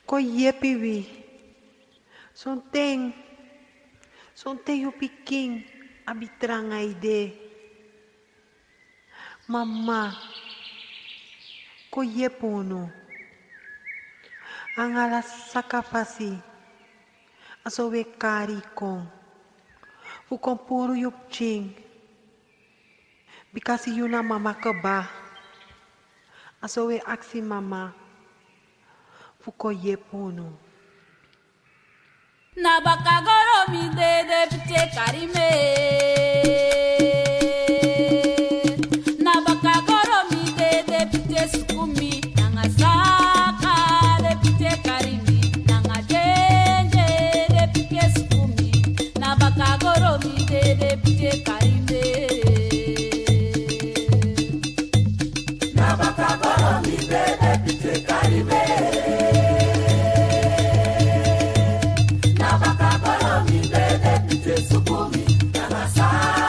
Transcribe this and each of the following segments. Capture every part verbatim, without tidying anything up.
Kon yepi wi. Sonten, sonten yu pikin abi tranga ede. Mama, kon yepi unu. Nanga ala saka fasi, a so wi e kari kon. Fu kon puru yu pikin. Bikasi yu na mama kaba. A so wi e aksi mama fu kon yepi unu. Na baka goro mi dede pite kari mi. Na baka goro mi dede pite suku mi. Nanga saka de pite kari mi. Nanga dede de pite suku mi. Na baka goro mi dede pite kari mi. Na baka goro mi dede pite kari mi. Na baka goro mi dede pite suku mi. Nanga saka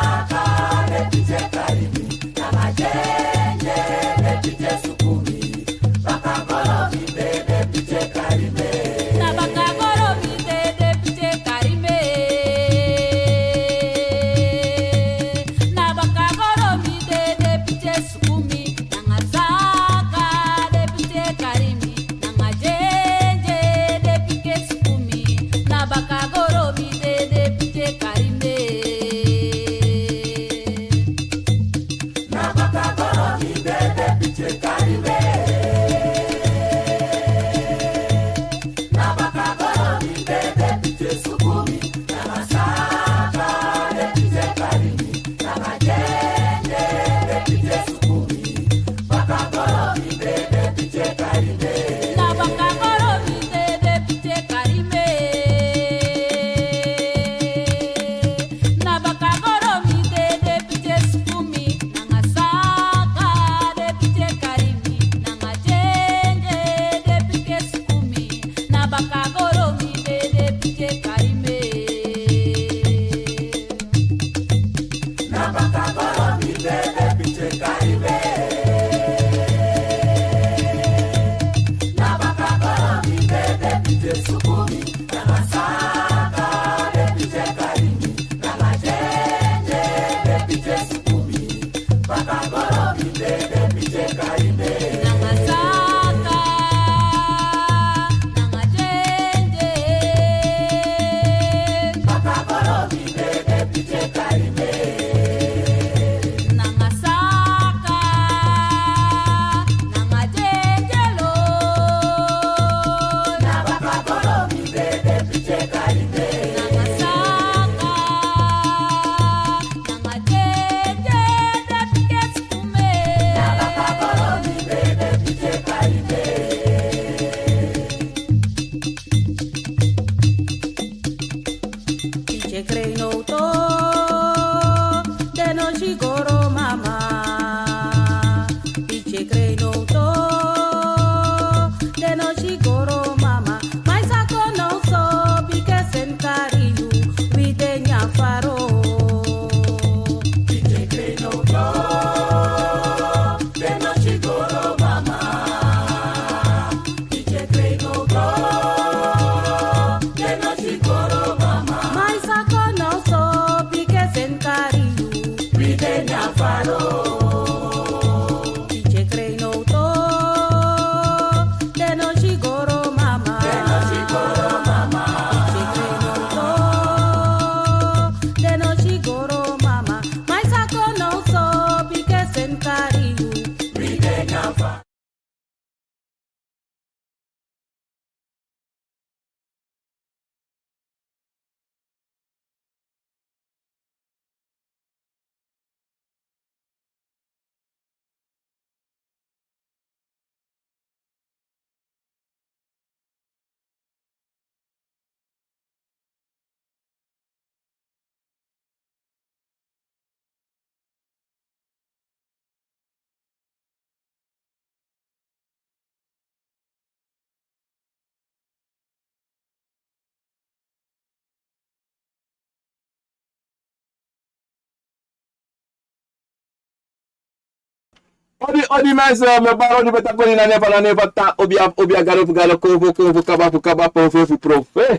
Odi, odi mensen, mi bari odi, mi taki odi na nen fu, na nen fu Tata, obia, obia, gado fu gado, konfo, konfo, kaba fu kaba, profe fu profe.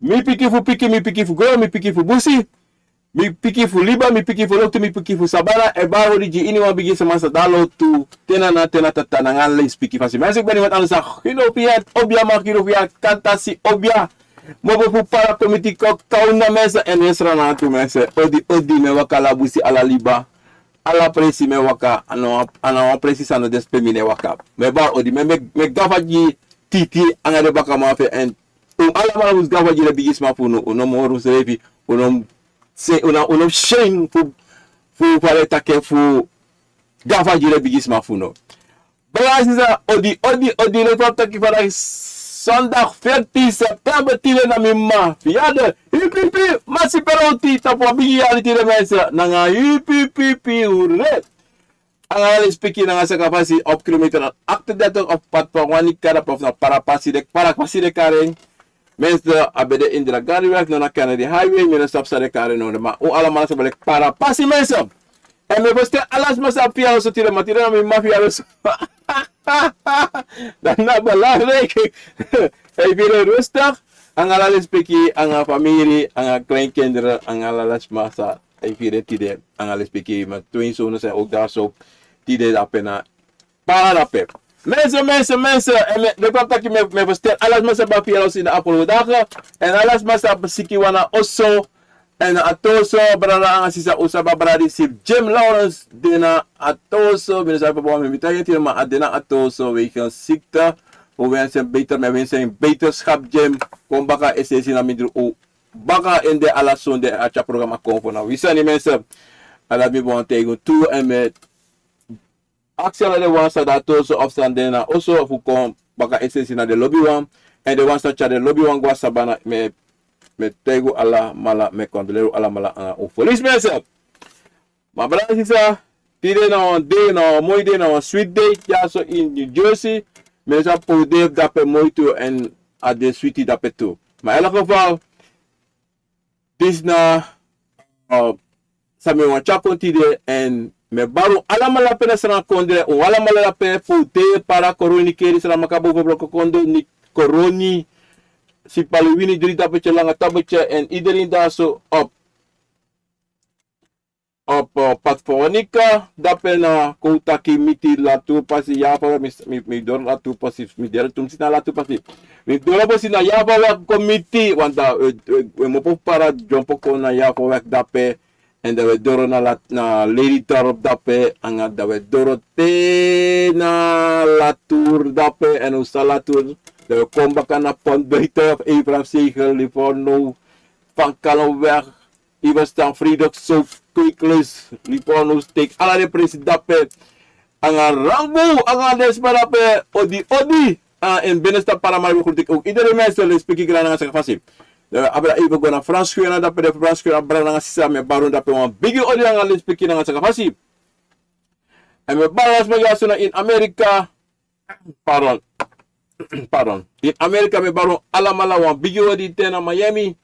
Mi pikin fu pikin, mi pikin fu gron, mi pikin fu busi. Mi pikin fu liba, mi pikin fu loktu, mi pikin fu sabana, e bari odi gi iniwan bigi sama san de na lotu, te na na, te na tata, nanga ala leisi pikin fasi. Mensen, ik ben iemand anders dan Guido Fiat, obia, man Guido Fiat, kan tasi, obia. Mobo fu para komiti kon, kon na mensen, en restaurant tu mensen. Odi, odi, mi e waka ala busi, ala liba. Ala presi mi e waka, a no, a no wan presi san no de pe mi no e waka. Mi e bari odi, mi e, mi e, mi e gafa gi Titi, anga den bakaman fu en. Un alamala mus gafa gi den bigisma fu unu, un no mus hori unsrefi, un no mus se, un no, un no mus syen fu, fu fale taki fu gafa gi den bigisma fu unu. Brada, sisa, odi, odi, odi, leki fa mi taki vandaag zondag veertien september, tide na mi mma verjaardag. Hipi, hipi, masi peloti, tapu a bigi yari tide mensen. Nanga hipi, hipi, hipi, hure. Anga ala leisi pikin nanga saka fasi op kilometer achtendertig op pad van Wanikada, of na Parapasi de, Parapasi de Karen. Mensen, a ben de Indira Gandhi weg, no na Kennedy Highway, mi no sabi san de Karen no, ma un alamala sabi leki Parapasi mensen. En mi e ferstel ala sma san abi verjaardag tide, ma tide na mi mma verjaardag. Dan na belangrijk. Hij vierde rustig. Anga ala leisi pikin, anga famiri, anga kleinkinderen, anga ala sma san hij vierde tide. Anga leisi pikin, mijn twinzonen zijn ook daar zo. Tide dape na Para dape. Mensen, mensen, mensen. En mi, mi e taki mi, mi e ferstel ala sma san abi verjaardag in de afgelopen dagen. En ala sma san abi siki wan na oso. En a toso, brada anga sisa, un sabi a brada disi Jim Lawrence, de na a toso, mi no sabi fa mi mus taigi en, ma a de na a toso wegens ziekte. We wensen hem beter, maar we wensen hem beterschap, Jim. Kon baka, es'ensi na mindri un baka en de ala sonde a tyari programma kon fu na wi sani mensen. A dati mi wani taigi un tu, en mi e aksi ala den wan san de na toso of san de na oso fu kon baka, es'ensi na den lobiwan. En den wan san tyari den lobiwan go na sabana, mi e, mi e taigi un alamala, mi e kondoleri un alamala anga un verlies mensen. Ma brada, sisa, tide na wan dei, na wan moi dei, na wan switi dei, dyaso in New Jersey. Mi no sabi pe un de, fu dape moi tu, en a de switi dape tu. Ma in elk geval, disi na, uh, san mi wani tyari kon tide, en mi e bari un alamala pe na Sranan kondre, un alamala dape fu de, Para, Koroni, Keri, Sranan, Makabo, Broko, Kondo, ni Koroni, Sipaliwini, Dri Tapu, Tye Langa Tapu, Tye, en iedereen daar zo op, op, uh, Patfonika, dape na kon taki miti Laturpasi, Yavawerk, mi, mi, mi doro Laturpasi, mi doro tumsi na Laturpasi. Mi doro pasi na Yavawerk kon miti, want dan, eh, eh, we mopo Para dyompo kon na Yavawerk dape, en dan we doro na la, na Lelydorp dape, anga dan we doro te na Latur dape, en un sa Latur, dan we kon baka na Pont Buiten of Ephraimszegel, Livorno, Van Kallenweg, Iverstan, Frederikszoom, Kweekluis, Livorno steek, ala den presi dape. Anga Rangu, anga den sma dape, odi, odi. Ah, en binnenstad Paramaribo groet ik ook iedereen mensen, leisi pikin, grani nanga saka fasi. Eh, abra even go na Frans Guyana, dape den Frans Guyana, brada nanga sisa, mi e bari un dape wan bigi odi anga leisi pikin nanga saka fasi. En mi e bari ala sma dyaso na in Amerika, pardon. Pardon. In Amerika mi e bari un alamala wan bigi odi, te na Miami.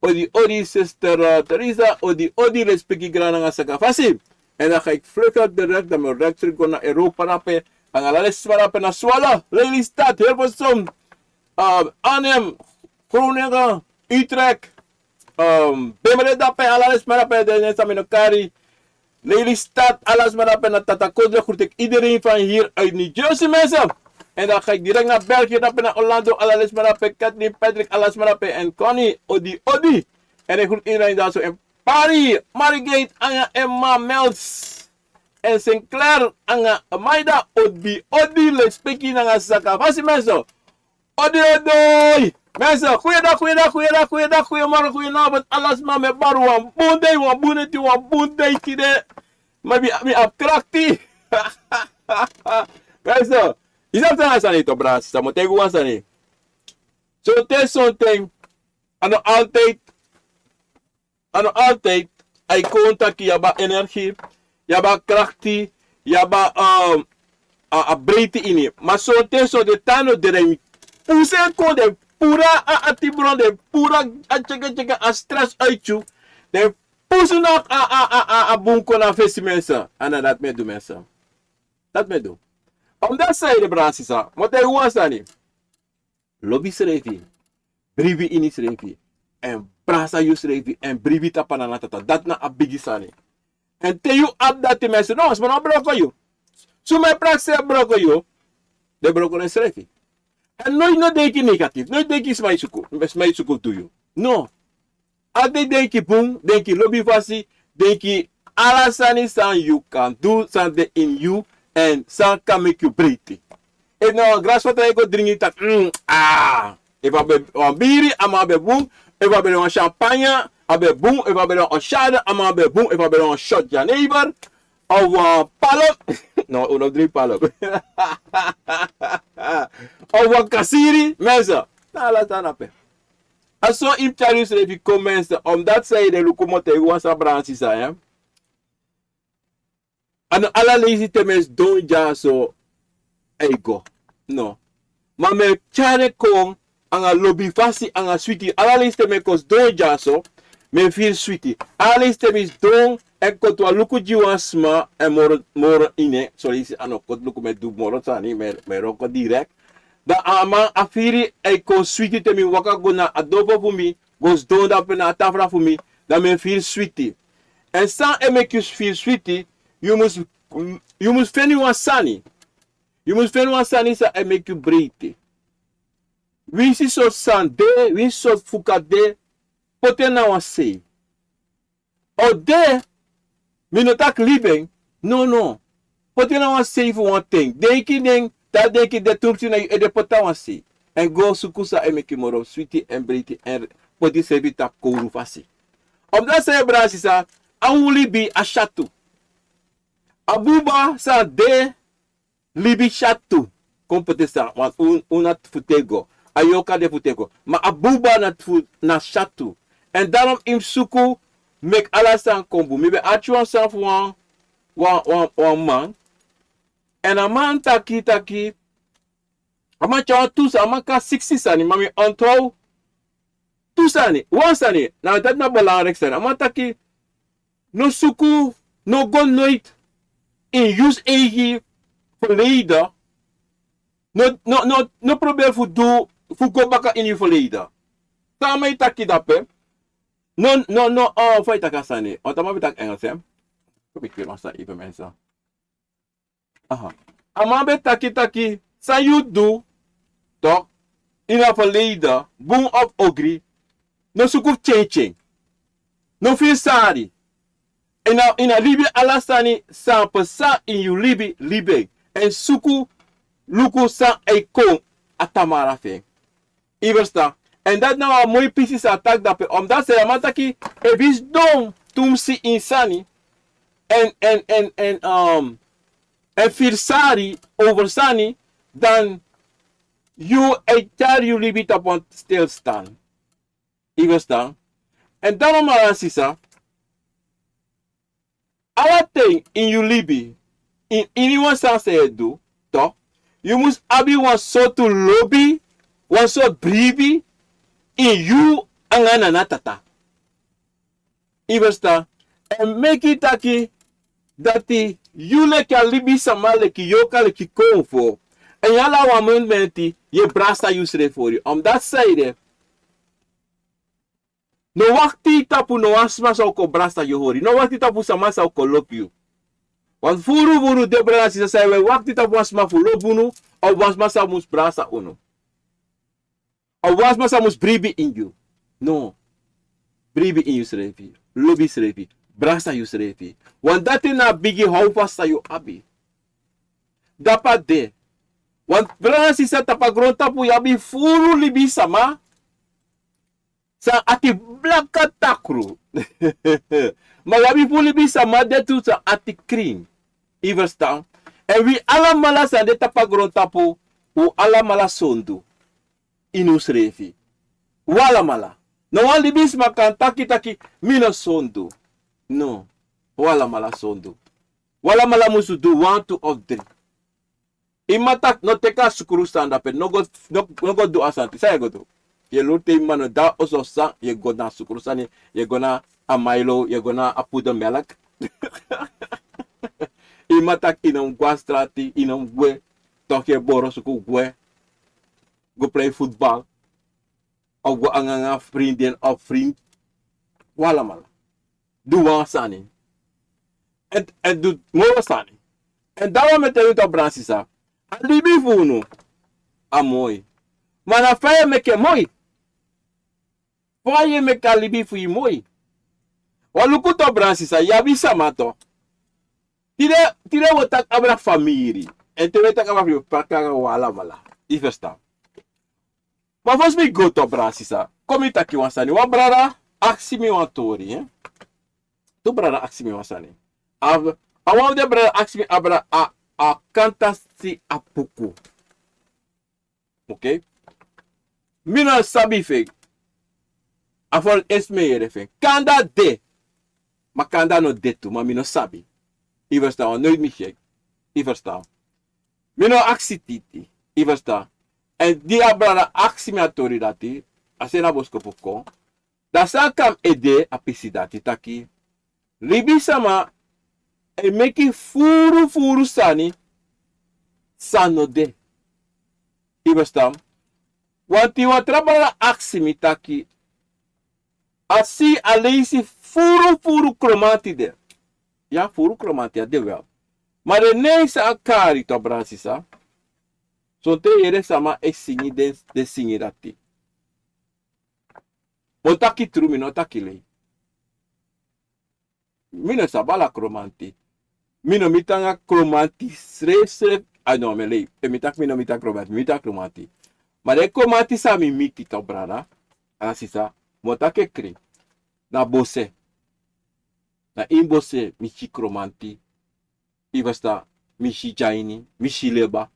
Odi, odi, sister, eh, Teresa, odi, odi, leisi pikin, grani nanga saka fasi. En dan ga ik vlug direct, dan mi e direct terug go na Europa dape. Anga ala den sma dape na Zwolle, Lelystad, Hilversum, eh, Arnhem, Groningen, Utrecht, eh, Bemmelen dape, ala den sma dape, den, den san mi no kari. Lelystad, ala sma dape na Tata Kodre, groet ik iedereen van hier uit New Jersey mensen. En dan ga ik direct naar België, dape na Orlando, ala den sma dape, Kathleen, Patrick, ala sma dape, en Connie, odi, odi. En ik groet iedereen daar zo in Paris, Margate, anga Emma, Mels, en Sinclair, anga Maida, odi, odi, leisi pikin nanga saka fasi mensen. Odi, odi. Mensen, goeiedag, goeiedag, goeiedag, goeiedag, goeiemorgen, goedenavond. Ala sma, mi e bari wan bun dei, wan bun neti, wan bun dei tide. Ma mi, mi abi krakti. Mensen, yu sabi san na sani tu, brada, sisa, mi o taigi wan sani. Sonten, sonten, a no altijd A no altijd a e kon taki yu abi a energie, yu abi a krakti, yu abi a, um, a, a breiti ini. Ma sonten so den tan no de, dan yu pusu en kon, den puru a atibron, den puru a tyeke tyeke, a stress uit yu. Den pusu na a, a, a, a, a bun kon na fesi, mensen. A na dati mi e du, mensen. Dati mi e du. Omdati san ede, brada, sisa, mi o taigi wan sani. Lobi srefi. Bribi ini srefi. Èn brasa yusrefi. Èn bribi tapu a Nana Tata. Dati na a bigi sani. Èn te yu abi dati, mensen, no, sma no broko yu. Suma e prakseri broko yu, den broko densrefi. Èn no, no denki negatief. No denki sma e suku, sma e suku du yu. No. Altijd denki bun, denki lobi fasi, denki ala sani san yu kan du, san de ini yu, èn san kan meki yu breiti. Efu na wan glas water yu go dringi, taki, mm, ah. Efu a ben wan biri, a man ben bun. Efu a ben wan champagne, a ben bun. Efu a ben wan Oshada, a man ben bun. Efu a ben wan shot Janever, of wan palok. No, un no dringi palok. Of wan kasiri, mensen. Na ala sani ape. A so yu mus tyari yusrefi kon, mensen, omdati san yu de, luku, mi o taigi wan sani, brada, sisa, ya. A no ala leisi te mi e sidon dyaso e go. No. Ma mi e tyari en kon anga lobi fasi, anga switi. Ala leisi te mi e kon sidon dyaso, mi e firi switi. Ala leisi te mi sidon èn koti wan luku gi wan sma, èn moro, moro ini en. Son leisi a no koti luku, mi e du moro sani, mi e, mi e wroko direct. Dan a man, a firi e kon switi te mi waka go na a dopo fu mi, go sidon dape na a tafra fu mi, dan mi e firi switi. Èn san e meki yu firi switi, yu mus, yu mus feni wan sani. Yu mus feni wan sani san e meki yu breiti. Winsi sortu sani de, winsi sortu fuka de, poti en na wan sei. O de, mi no taki libi en, no, no. Poti en na wan sei fu wan ten. Denki den, te a denki de tumsi na yu ede, poti a wan sei. Èn go suku san e meki moro switi èn breiti èn poti srefi tapu kowru fasi. Omdati san yu, brada, sisa, a un libi a syatu. A buba san de libi syatu. Kon poti san, want un, un na fu têgo. A yorka de fu têgo. Ma a buba na fu, na syatu. Èn daarom yu mus suku meki ala sani kon bun. Mi ben arki wan sani fu wan, wan, wan, wan man. Èn a man taki, taki, a man tyari wan tu sani, a man kan siksi sani, ma mi onthoud tu sani, wan sani, na dati na belangrijk sani. A man taki, no suku, no go noiti ini yu eigi verleden. No, no, no, no proberi fu du, fu go baka ini yu verleden. San a man e taki dape? No, no, no, oh, fa yu taki a sani? Want a man ben taki Engels, hè? Kon mi kiri wan sani even, mensen. Aha. A man ben taki taki, san yu du, toch, ini a verleden, bun of ogri, no suku fu tyentyen. No firi sari. Ini a, ini a libi, ala sani san pasa ini yu libi, libi en. Èn suku, luku san e kon a tamara fu en. Yu e ferstan? Èn dati na wan moi pisi san a taki dape. Omdati san a man taki, efu yu sidon tumsi ini sani, èn, èn, èn, èn, um, èn firi sari over sani, dan yu e tyari yu libi tapu wan stilstand. Yu e ferstan? Èn dan, mama nanga sisa, ala ten ini yu libi, ini, ini wan sani san yu e du, toch, yu mus abi wan sortu lobi, wan sortu bribi, ini yu anga Nana Tata. Yu e ferstan? Èn meki taki dati yu leki a libisama, leki yorka, leki konfo, èn yu ala wan momenti yu e brasa yusrefi hori. Omdati san ede, no wakti tapu no wan sma san o kon brasa yu hori. No wakti tapu sama san o kon lobi yu. Want furu furu de, brada, sisa, san yu e wakti tapu wan sma fu lobi unu, of wan sma san mus brasa unu, of wan sma san mus bribi ini yu. No. Bribi ini yusrefi. Lobi yusrefi. Brasa yusrefi. Want dati na a bigi howvast san yu abi. Dape a de. Want, brada, sisa, tapu a grontapu yu abi furu libisama san ati blaka takru. Ma yu abi furu libisama de tu san ati krin. Yu e ferstan? Èn wi alamala san de tapu a grontapu, un alamala sondu ini unsrefi. Un alamala. No wan libisma kan taki taki, mi no sondu. No. Un alamala sondu. Un alamala musu du wan, tu of dri. Yu man taki, no teki a sukru sani dape, no go, no, no go du a sani. San yu e go du? Yu e lon te yu man no de a oso, san yu e go na a sukru sani, yu e go na a Milo, yu e go na a pudding melk. Yu man taki yu no mus go na strati, yu no mus gwe. Toki e boro suku gwe. Go plei futbal. Of go anga anga frindin of frind. Wi alamala du wan sani. Èn, èn du moro sani. Èn dati wan mi e taigi unu, brada sisa. A libi fu unu a moi. Ma na fa yu e meki en moi. Fa yu e meki a libi fu yu moi. Wan luku tu, brada sisa, yu abi sama tu. Tide, tide wi o taki abra famiri. Èn te wi e taki abra famiri, wi e taki anga wi alamala. Yu ferstan. Ma fosi mi go tu, brada sisa, kon mi taki wan sani. Wan brada aksi mi wan tori, hè. Tu brada aksi mi wan sani. A, a wan fu den brada aksi mi abra a, a kantasi a puku. Oké. Mi no sabi fu en. A fu esi mi e yere fu en. Kanda de. Ma kanda no de tu, ma mi no sabi. Yu ferstan, wan noiti mi si en. Yu ferstan. Mi no aksi titi. Yu ferstan. Èn di a brada aksi mi a tori dati, a seni a boskopu kon. Dan san kon na mi ede a pisi dati taki, libisama e meki furu furu sani san no de. Yu ferstan? Wanti wan tra brada aksi mi taki, a si a leisi furu furu kromanti de. Ya, furu kromanti a de wel. Ma den nen san a kari tu, brada sisa. Sonten yu yere sama e singi den, den singi dati. Mi o taki tru, mi no taki lei. Mi no sabi ala kromanti. Mi no miti anga kromanti srefsrefi. A no, mi e lei. Efu mi taki mi no miti anga kromanti, mi miti anga kromanti. Ma den kromanti san mi miti tu, brada anga sisa, mi o taki en krin. Na bose. Na ini bose mi si kromanti. Yu ferstan? Mi si dyaini, mi si leba.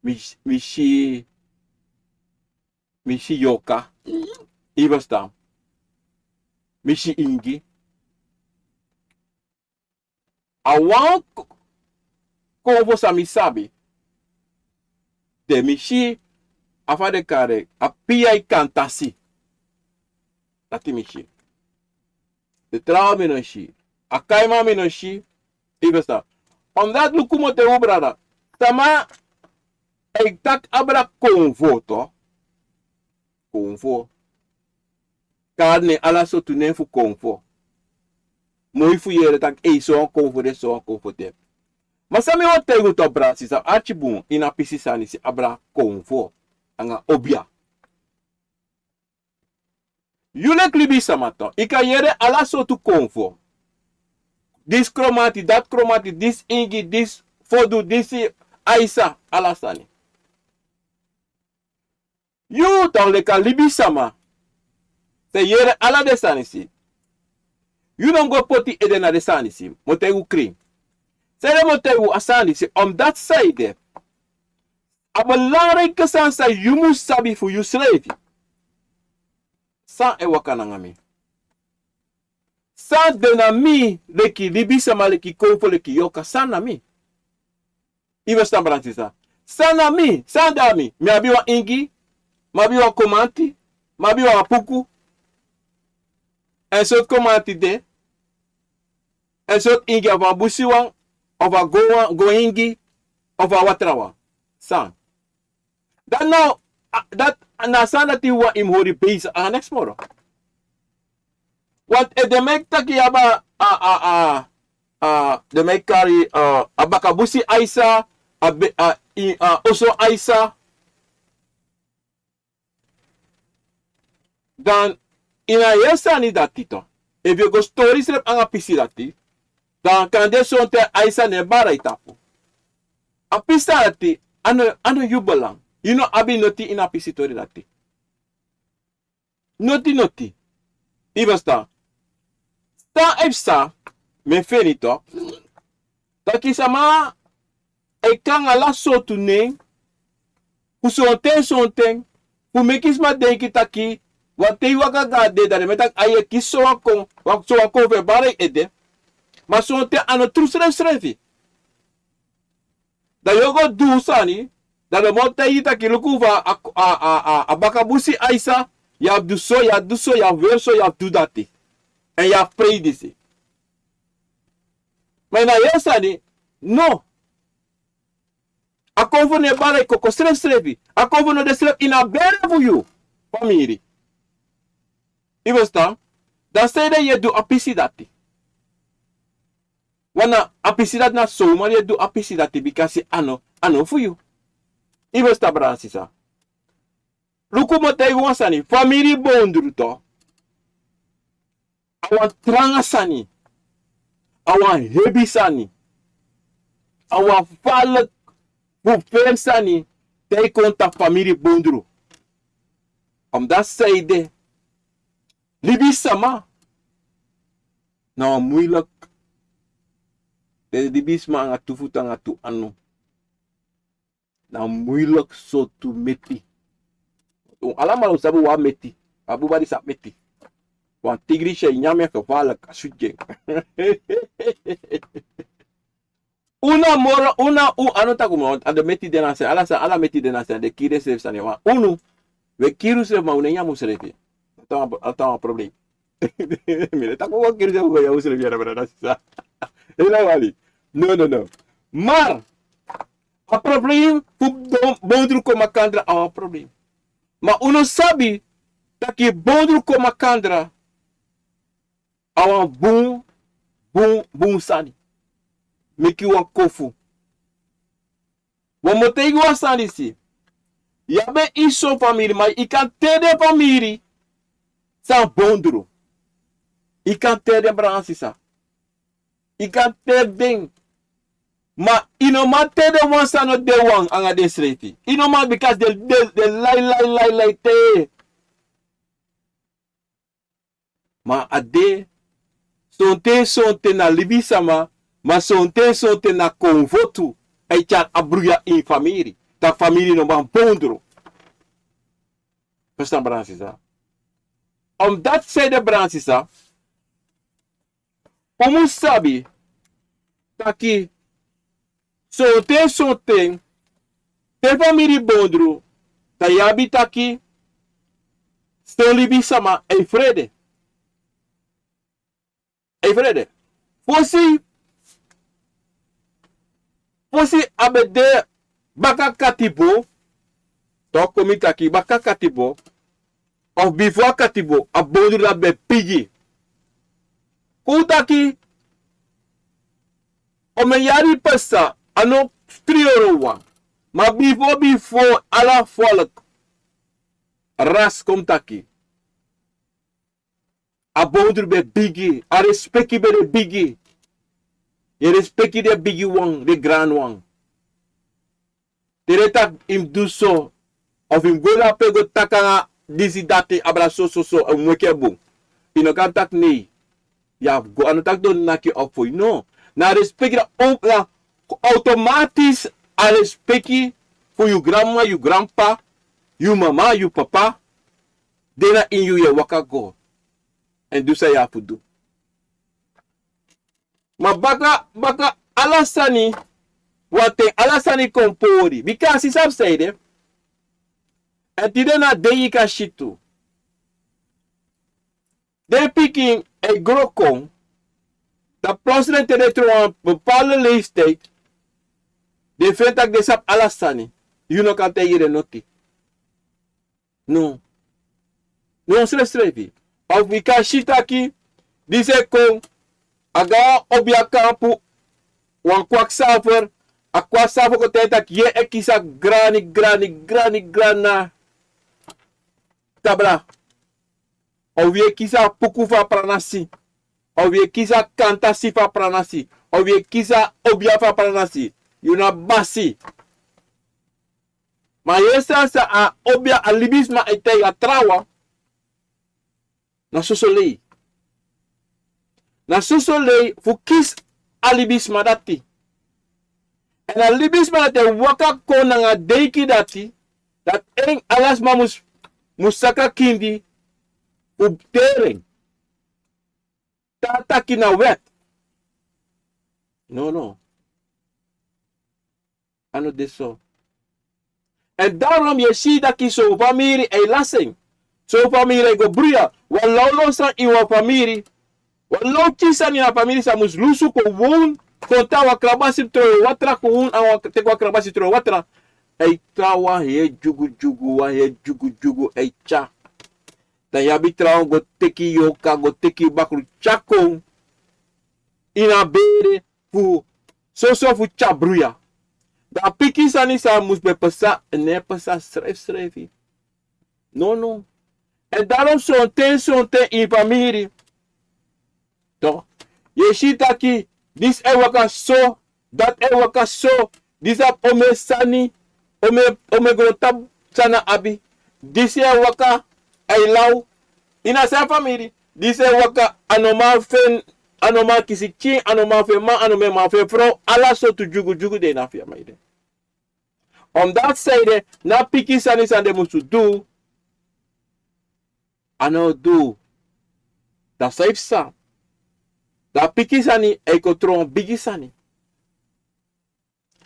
Mi, mi si mi si yoka. Yu ferstan? Mi si ingi. A wan k-, konfo san mi sabi. Den mi si, a fa den kari en, a piyai kantasi. Dati mi si. Den trawan mi no si. A kaiman mi no si. Yu ferstan? Omdat luku, mi o taigi unu, brada. Sama e taki abra konfo tu. Konfo. Kari nen, ala sortu nen fu konfo. Moi fu yere taki, ei, so wan konfo de, so wan konfo de. Ma san mi wani taigi unu tu, brada sisa, arki bun, ini a pisi sani disi abra konfo anga obia. Yu leki libisama tu, yu kan yere ala sortu konfo. Disi kromanti, dati kromanti, disi ingi, disi fodu, disi aisa, ala sani. Yu dan leki a libisama san e yere ala den sani disi. Yu no mus go poti ede na den sani disi. Mi o taigi unu krin. Sanede mi o taigi unu a sani disi? Omdat sanede, a belangrijk sani san yu mus sabi fu yusrefi. San e waka nanga mi? San de na mi leki libisama, leki konfo, leki yoka? San na mi? Yu ferstan, brada sisa? San na mi? San de na mi? Mi abi wan ingi, mi abi wan kromanti, mi abi wan puku. Èn sortu kromanti de? Èn sortu ingi? A fu a busi wan, a fu a go wan, go ingi, a fu a wan trawan? San? Dati na, a, dati na a sani dati wan yu mus hori bezig, a neks moro. Want efu den meki taki yu abi a, a, a, a, den meki kari, a, a bakabusi aisa, a be, a, i, a oso aisa. Dan ini a heri sani dati tu, efu yu go stori yusrefi anga pisi dati, dan kande sonten aisa no e bari yu tapu. A pisi dati a no, a no yu belang. Yu no abi noti ini a pisi tori dati. Noti, noti. Yu ferstan? San e psa, mi e feni tu, taki sama e kon nanga ala sortu nen fu sonten sonten, fu meki sma denki taki, wan ten yu waka go na den, dan den e taki, ai, e kisi sowan kon, wan sowan kon fu e bari yu ede. Ma sonten a no tru srefsrefi. Dan yu o go du sani, dan den man o taigi yu taki, luku, fu a, a, a, a, a bakabusi aisa, yu abi du so, yu abi du so, yu abi weri so, yu abi du dati. Èn yu abi prei disi. Ma ini a heri sani, No. A konfo no e bari koko srefsrefi. A konfo no de srefi ini a bere fu yu famiri. Yu e ferstan? Dan sanede yu e du a pisi dati? Wan na a pisi dati, na somari yu e du a pisi dati, bikasi a no, a no fu yu. Yu e ferstan, brada nanga sisa? Luku, mi o taigi wan sani, famiri bondru tu, a wan tranga sani, a wan hebi sani, a wan falek fu feri sani, te yu kon tapu famiri bondru. Omdat sanede, libisma na wan muilik, den libisma nanga tu futu, nanga tu anu. Na muilik sortu meti. Un alamala un sabi wan meti. A buba disi a meti. Wan tigri si en nyan en, gevaarlijk, a switi gi en. Un na moro, un na un, a no taki moro, a de meti de na se, ala sa, ala meti de na se, den kiri densrefi sani. Ma unu, wi e kiri unsrefi, ma un no e nyan unsrefi. A tan wan, a tan wan problem. Mi no e taki un kiri unsrefi, un go nyan unsrefi, ya, brada nanga sisa. Yu no wani. No, no, no. Maar a problem fu bon-, bondru kon makandra a wan problem. Ma un no sabi taki bondru kon makandra a wan bun, bun, bun sani. Meki wan kofu. Wan, mi o taigi wan sani disi. Yu abi ini son famiri, ma yu kan teri den famiri san bondru. Yu kan teri den, brada nanga sisa. Yu kan teri den. Ma yu no man teri den wan san no de wan nanga densrefi. Yu no man, bikasi den, den, den lai, lai, lai, lai te. Ma a de, sonten, sonten na libisma, ma sonten, sonten na konfo tu, e tyari a bruya ini famiri. Dan famiri no man bondru. Ferstan, brada nanga sisa? Omdat sanede, brada nanga sisa, un mus sabi taki sonten, sonten, te famiri bondru, dan yu abi taki son libisma e frede. E frede. Fosi, fosi a ben de baka katibo, toku mi taki baka katibo, of bifo a katibo, a bondru dati ben bigi. Kon un taki, omeni yari pasa, a no krioro wan. Ma bifo, bifo, ala folk, ras kon mi taki. A bondru ben bigi, a respeki ben de bigi. Yu e respeki den bigi wan, den granwan. Te den taki yu mus du so, of yu mus go na pe go taki nanga disi dati, abra so, so, so, a mus meki en bun. Yu no kan taki nei. Yu abi go, a no taki den o naki yu opo, no. Na respeki, na o-, na automatisch a respeki fu yu granmama, yu granpapa, yu mama, yu papa, de na ini yu, yu e waka go. Èn du san yu abi fu du. Ma baka, baka ala sani, wan ten ala sani kon pori. Bika a sisa fu sanede. Èn tide na dei yu kan si tu. Den pikin e gro kon, dan plotseling te den tron wan bepaalde leeftijd, den feni taki den sabi ala sani. Yu no kan taigi den noti. No. No srefsrefi. Of yu kan si taki, disi e kon, a go na wan obia kampu, wan kwaksafer, a kwaksafer kon taigi taki, yu e kisi a grani, grani, grani, grani na tabra. Of yu e kisi a puku fu a pranasi. Of yu e kisi a kantasi fu a pranasi. Of yu e kisi a obia fu a pranasi. Yu na basi. Ma yu e sabi san a obia, a libisma e taigi a trawan. Na soso lei. Na soso lei fu kisi a libisma dati. Èn a libisma dati e waka kon nanga denki dati, dati en ala sma mus, mus saka kindi fu teri en. Te a taki na wet. No, no. A no de so. Èn daarom yu e si taki son famiri e lasi en. Son famiri e go bruya. Wan lawlaw sani ini wan famiri. Wan lawki sani ini a famiri sa mus lusu kon wownu Kon tan wan krabasi trowe watra, kon un a wan teki wan krabasi trowe watra. A e tan wan heri dyugudyugu, wan heri dyugudyugu a e tyari. Dan yu abi trawan go teki yoka, go teki bakru tyari kon ini a bere fu soso fu tyari bruya. Dan a pikin sani san mus ben pasa, a no e pasa srefsrefi. No, no. Èn daarom sonten, sonten ini famiri. Toch, yu e si taki disi e waka so, dati e waka so, disi abi omeni sani, omeni, omeni grontapu sani a abi. Disi e waka, a e law. Ini a srefi famiri, disi e waka, a no man fu en, a no man kisi pikin, a no man fu en man, a no man fu en frow, ala sortu dyugudyugu de ini a famiri. Omdat sanede na pikin sani san den musu du, a no du. Dan san e psa? Dan a pikin sani e kon tron bigi sani.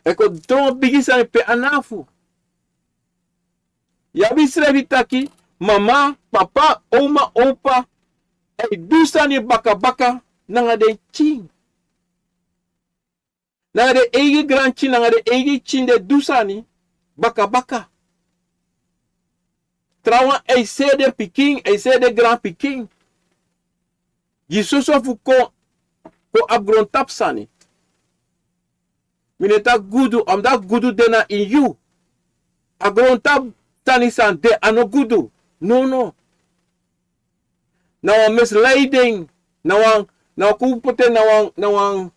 E kon tron bigi sani pe a no fu. Yu abi srefi taki, mama, papa, oma, opa, e du sani bakabaka nanga den pikin. Nanga den eigi granpikin, nanga den eigi pikin den du sani bakabaka. Trawan e seri den pikin, e seri den granpikin. Gi soso fu kon, kon abi grontapu sani. Mi no e taki gudu, omdat gudu de na ini yu. A grontapu sani san de a no gudu. No, no. Na wan misleiding, na wan, na wan kon poti en na wan, na wan,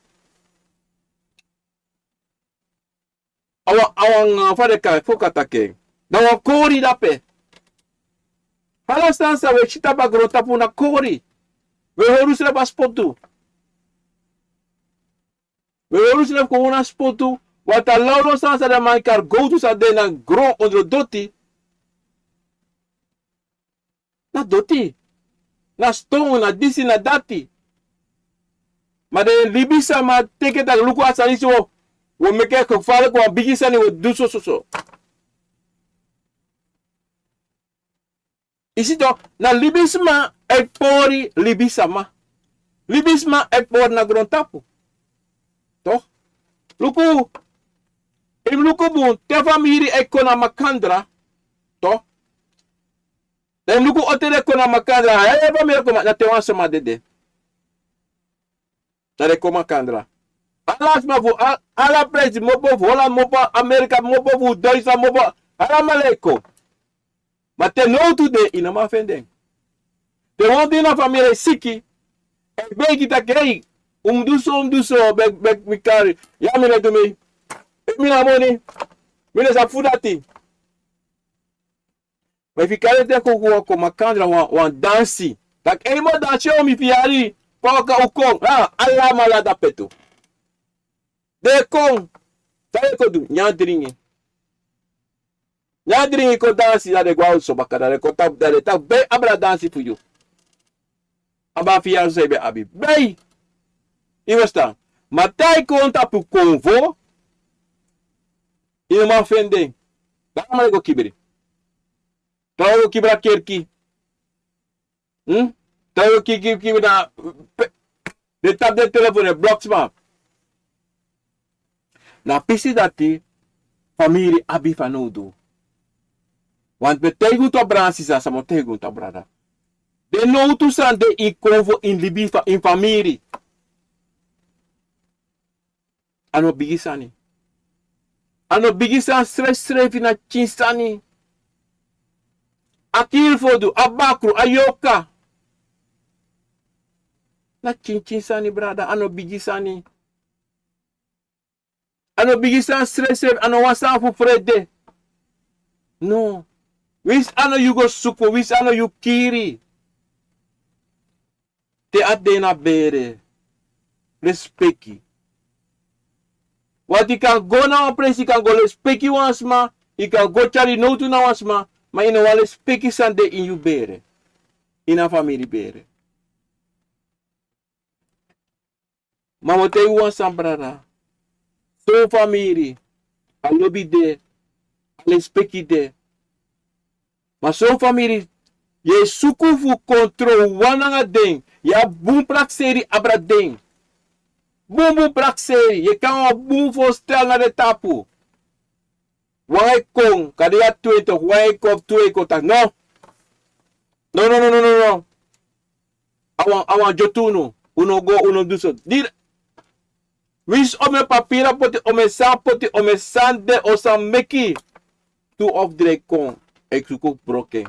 a wan, a wan, eh, fa den kan, fa un kan taki en. Na wan kori dape. Ala sani san wi e si tapu a grontapu na kori. Wi e hori unsrefi a spotu. Wi e hori unsrefi kon na spotu. Wi e tan lawlaw sani san den man e kari gowtu san de na gron ondro doti. Na doti. Na ston, na disi, na dati. Ma den libisma teki taki luku a sani so, wi o meki en gevaarlijk, wan bigi sani wi o du sososo. Yu si toch, na libisma e pori libisma. Libisma e pori na grontapu. Toch? Luku, yu mus luku bun, te famiri e kon na makandra. Toch? Dan yu mus luku o te den kon na makandra, heri famiri kon na, na te wan sma dede. Dan den kon makandra. Ala sma fu, al-, ala presi, mopo fu Holland, mopo Amerika, mopo fu Duitsland, mopo, alamala e kon. Ma te nowtu de, yu no man feni den. Te wan di na famiri e siki, e begi taki, hei, un mus du so, un mus du so, begi, begi mi kari. Ya mi no du mi. Mi no abi moni. Mi no sabi fu dati. Ma efu yu kari den kon, kon makandra wan, wan dansi. Taki, hei, mi o dansi, o mi fiyari, kon, kon, kon. Ha, alamala dape tu. Den e kon, san den e kon du, nyan dringi. Nyan dringi kon dansi, dan den go a oso baka, dan den kon tapu, dan den tapu, ben abra dansi fu yu. Abra fiyari san yu ben abi. Ben! Yu e ferstan? Ma te yu kon tapu konfo, yu no man feni den. Dan alamala e go kibri. Trawan e go kibri a kerki. Hmm? Trawan e go kibri, kibri na pe-, den tapu den telefon, den blok sma. Na a pisi dati famiri abi fanowdu. Want mi e taigi un tu, a brada, sisa, san mi o taigi un tu, a brada. Den nowtu san de ini konfo, ini libi fu, ini famiri. A no bigi sani. A no bigi sani srefsrefi, na pikin sani. A kiri fodu, a bakru, a yoka. Na pikin pikin sani, brada, a no bigi sani. A no bigi sani srefsrefi, a no wan sani fu frede. No. Winsi a no yu go suku, winsi a no yu kiri. Te a de na bere, lespeki. Want yu kan go na wan presi, yu kan go lespeki wan sma, yu kan go tyari nowtu na wan sma, ma yu no wani lespeki san de ini yu bere. Ini a famiri bere. Ma mi o taigi wan sani, brada. Son famiri, a lobi de, a lespeki de. Ma son famiri, yu e suku fu kontrol wan nanga den, yu abi bun prakseri abra den. Bunbun prakseri, yu e kon nanga wan bun voorstel na den tapu. Wan e kon, kande yu abi twenti, wan e kon fu tu e kon taki no. No, no, no, no, no, no. A wan, a wan dyotu unu, unu go, unu du so. Di, winsi omeni papiri a poti, omeni san a poti, omeni san de, o san meki. Tu of dri e kon, e suku fu broko en.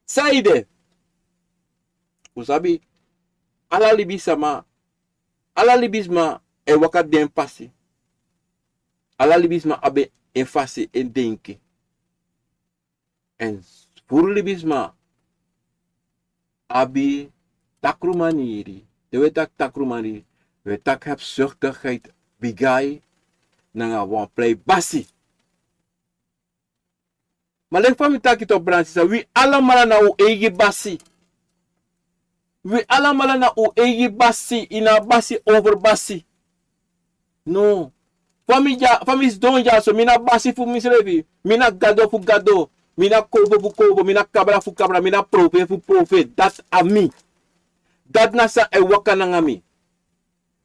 San ede? Un sabi, ala libisama, ala libisma e waka den pasi. Ala libisma abi en fasi, en denki. Èn furu libisma abi takru maniri. Te wi e taki takru maniri, wi e taki hebzuchtigheid, bigay nanga wan prei basi. Ma leki fa mi taki, to, brada, sisa, wi alamala na un eigi basi. Wi alamala na un eigi basi, yu na a basi over basi. No. Fa mi dya, fa mi sidon dya so, mi na basi fu misrefi. Mi na gado fu gado. Mi na kownu fu kownu. Mi na kabra fu kabra. Mi na profeti fu profeti. Dati a mi. Dati na san e waka nanga mi.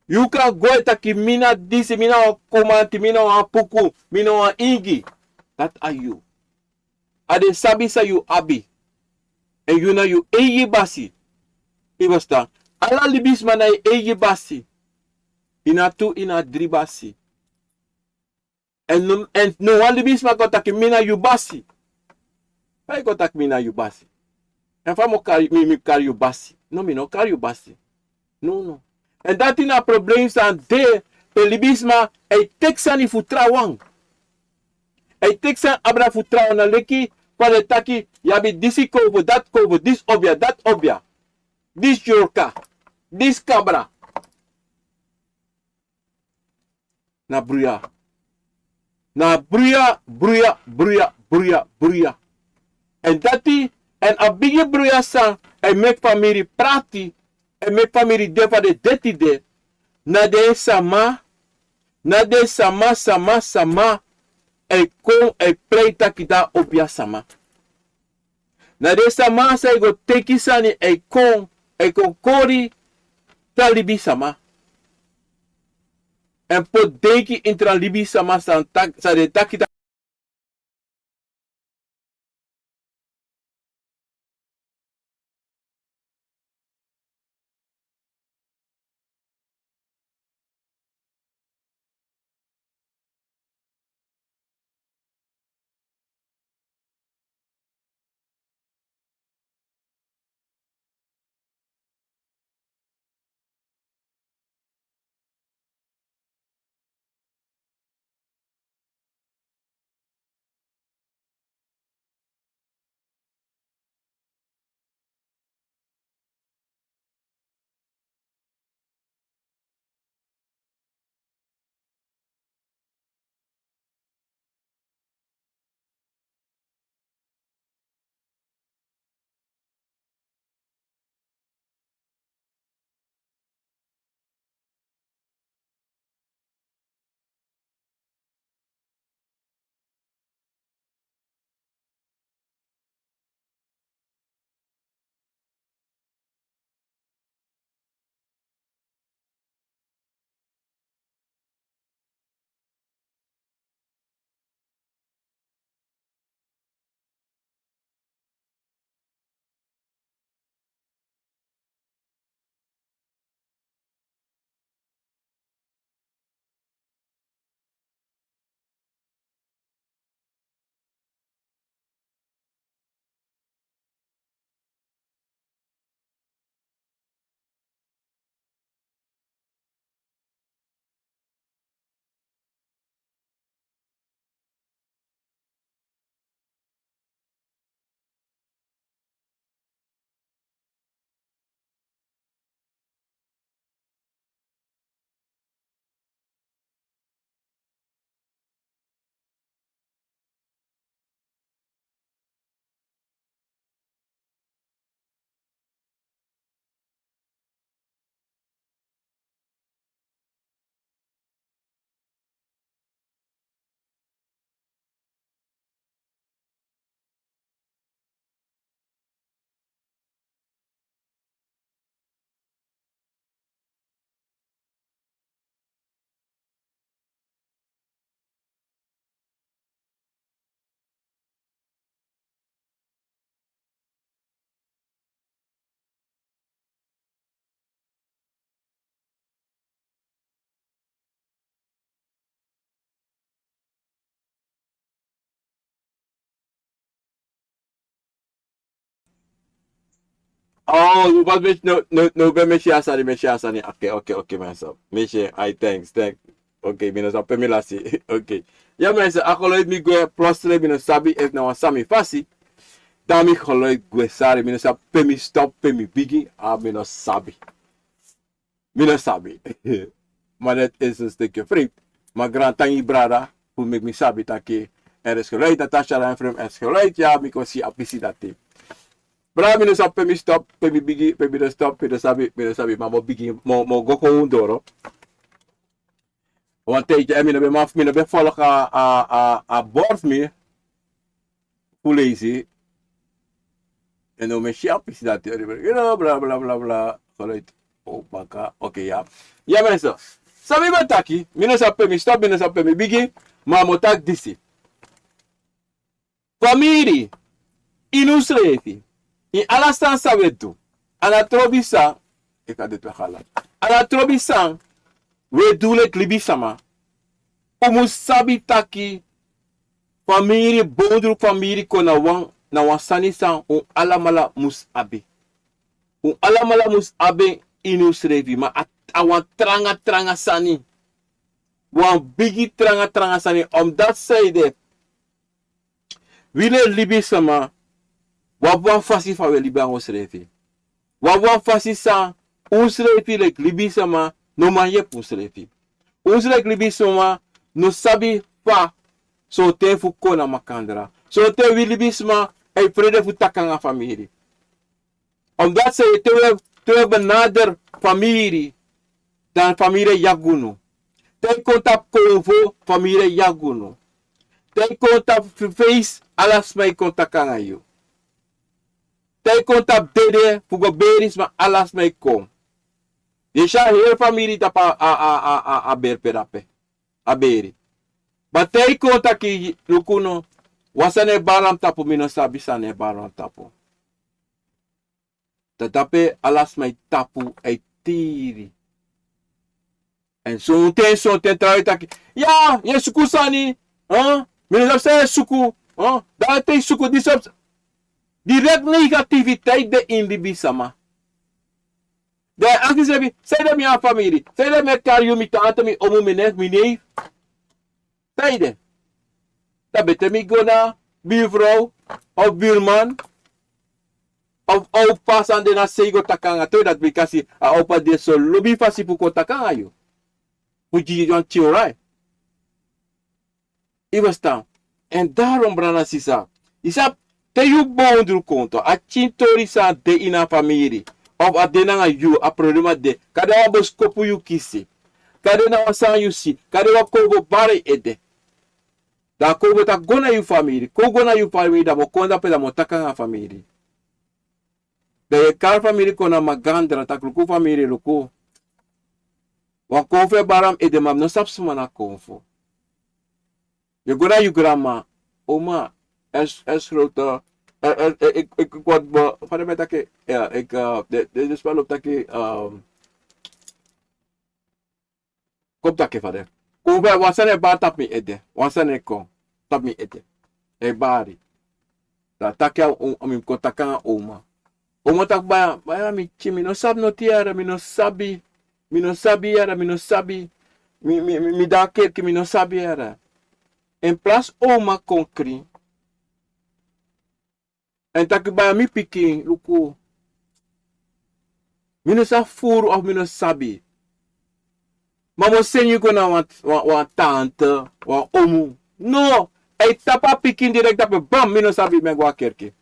Yu kan go e taki mi na disi, mi na wan kumanti, mi na wan puku, mi na wan ingi. Dati a yu. A den sabi san yu abi. Èn yu na yu eigi basi. Yu e ferstan? Ala libisma na yu eigi basi. Yu na tu, yu na dri basi. Èn no, èn no wan libisma kon taki mi na yu basi. Fa yu kon taki mi na yu basi? Èn fa mi o kari, mi, mi kari yu basi? No, mi no kari yu basi. No, no. Èn dati na a problem san de, pe libisma e teki sani fu trawan. E teki sani abra fu trawan, na leki fa den taki, yu abi disi kownu, dati kownu, disi obia, dati obia. Disi yorka, disi kabra. Na bruya. Na bruya, bruya, bruya, bruya, bruya. Èn dati, èn a bigi bruya san e meki famiri prati, e meki famiri de fa den de tide, na den sama, na den sama, sama, sama e kon e prei taki dati a obia sama. Na den sama san e go teki sani e kon, e kon kori tra libisama. Èn poti denki ini tra libisama san tak-, san den taki taki Oh, no, but mi, no, no, no, ben mi si a sani, mi si a sani. Okay, okay, okay, mensen. Mi si, I thanks, thanks. Okay, mi no sabi pe mi lasi. Okay. Ya, mensen, a geluid mi gwe, plotseling mi no sabi efu na wan sani mi fasi. Dan mi geluid gwe, sorry, mi no sabi pe mi stop, pe mi bigin, ah, mi no sabi. Mi no sabi. Maar dat is een stukje vreemd. Maar grantangi brada, fu meki mi sabi taki er is geluid, Natasha Renfrim, er is geluid, ya, mi kon si a pisi dati. Brada, mi no sabi pe mi stop, pe mi bigin, pe mi no stop, mi no sabi, mi no sabi, maar mi o bigin, mi o, mi o go kon doro. Wan tijdje, en mi no ben man, mi no ben volg a, a, a, a bord mi fu leisi. En now mi si a pisi dati, you know, bla, bla, bla, bla. Geluid. Oh, baka. Okay, ya. Ya, mensen. San mi ben taki, mi no sabi pe mi stop, mi no sabi pe mi bigin, maar mi o taki disi. Famiri, ini unsrefi, ini ala sani san wi e du, a no trobi san, e kan de tu hala. A no trobi san wi e du leki libisma. Un mus sabi taki, famiri, bondru famiri kon na wan, na wan sani san un alamala mus abi. Un alamala mus abi en ini unsrefi, ma a, a wan tranga, tranga sani. Wan bigi tranga, tranga sani, omdat san ede, wi leki libisma, wi abi wan fasi fa wi e libi nanga unsrefi. Wi abi wan fasi san unsrefi leki libisma no man yepi unsrefi. Unsrefi leki libisma no sabi fa sortu fu kon na makandra. Sortu wi libisma e frede fu taki nanga famiri. Omdat san ede, te wi, te wi benader famiri, dan famiri e yagi unu. Te yu kon tapu konfo, famiri e yagi unu. Te yu kon tapu f-, feisi, ala sma e kon taki nanga yu. Te yu kon tapu dede, fu go beri sma, ala sma e kon. Yu e si a heri famiri tapu a, a, a, a, a beri pe dape. A beri. Ma te yu kon taki luku no, wan sani e bari na mi tapu, mi no sabi san e bari na mi tapu. Dan dape ala sma e tapu, e tiri. En sonten, sonten trawan e taki, ya, yu e suku sani, eh? Mi no sabi san yu e suku, eh? Dan te yu suku disi, direct negativiteit de ini libisma. Dan yu e aksi yusrefi, san ede mi a famiri? San ede mi e kari yu, mi tante, mi omu, mi neef, mi neef? San ede? Dan beter mi go na buurvrouw of buurman of opa san de na sei go taki nanga, toch, dati bikasi a opa de so lobi fasi fu kon taki nanga yu. Fu gi yu wan tyori. Yu e ferstan? En daarom, brada, sisa, yu sabi, te yu bondru kon, toch, a pikin tori san de ini a famiri, of a de nanga yu, a problema de, kande wan boskopu yu kisi, kande na wan sani yu si, kande wan konfo bari yu ede. Dan a konfo taki go na yu famiri, kon go na yu famiri, dan mi o kon dape, dan mi o taki nanga famiri. Dan yu e kari famiri kon na makandra, taki luku famiri, luku. Wan konfo e bari na mi ede, ma mi no sabi suma na konfo. Yu e go na yu granma, oma, es, es grote, eh, eh, eh, ik, ik, ik word be-, fa den e taki, ya, ik, eh, de, de, de spel op taki, ehm, kon taki fa den. Kon, wan sani e bari tapu mi ede. Wan sani e kon tapu mi ede. E bari. Dan a taki a, a mi kon taki nanga oma. Oma taki baya, baya mi pikin, mi no sabi noti yere, mi no sabi. Mi no sabi yere, mi no sabi. Mi, mi, mi, mi de na kerki, mi no sabi yere. En plas oma kon krin. En taki baya mi pikin, luku. Mi no sa furu of mi no sabi. Ma mi o seni yu go na wan, wan, wan tante, wan omu. No, a e tapu a pikin direct dape, bam, mi no sabi, mi e go na kerki.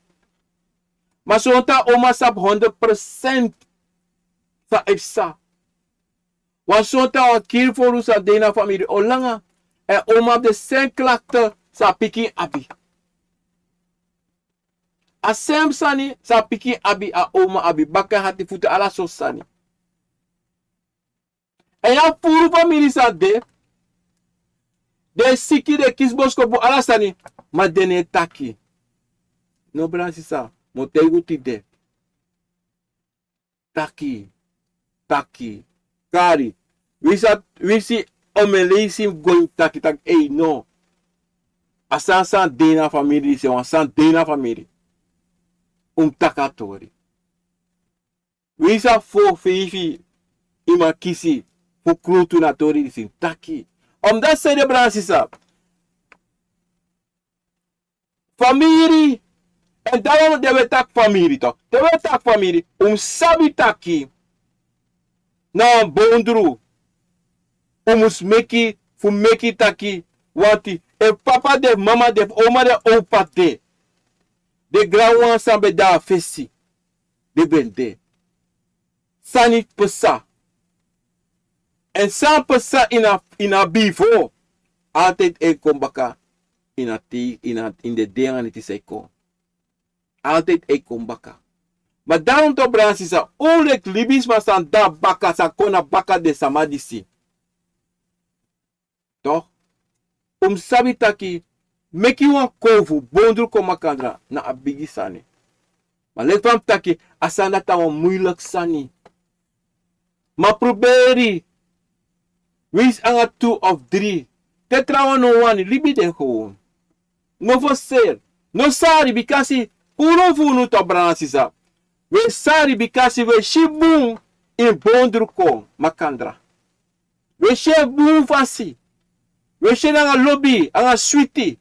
Ma sonten a oma sabi honderd procent san a e psa. Wan sonten a wan kiri furu san de ini a famiri o langa. En oma abi den sem klakte san a pikin abi. A sem sani san a pikin abi, a oma abi, baka, hati, futu, ala sortu sani. En a furu famiri san de, den e siki, den e kisi boskopu, ala sani, ma den no e taki. No, brada, sisa, mi o taigi yu tide. Taki, taki, kari. Winsi, winsi omen leisi go ini taki, taki, ei, no. A sani san de ini a famiri, se wan sani de ini a famiri. Un mus taki a tori. Winsi a fo feifi i man kisi fu krutu na tori disi taki. Omdat sei de brada sisa. Famiri. En dan den we taki famiri toch. Den we taki famiri. Un mus sabi taki na wan bondru un mus meki fu meki taki wanti efu papa de efu mama de efu oma de efu opa de. Den granwan san ben de na fesi den ben de. Sani pasa. Èn san pasa ini a ini a bifo. Altide e kon baka ini a tei ini a ini den dei nanga neti san e kon. Altide e kon baka. Ma dan un to brada sisa un leki libisma san de na baka san kon na baka den sama disi. Toch un mus sabi taki meki wan kow fu bondru kon makandra na a bigi sani. Ma leki fa mi taki a sani dati na wan muiliki sani. Ma pruberi winsi nanga tu of dri. Te trawan no wani libi den gewon. No forseri. No sari bikasi unu fu unu to brada sisa. We sari bikasi we si bun ini bondru kon makandra. We si en bun fasi. We si en nanga lobi nanga switi.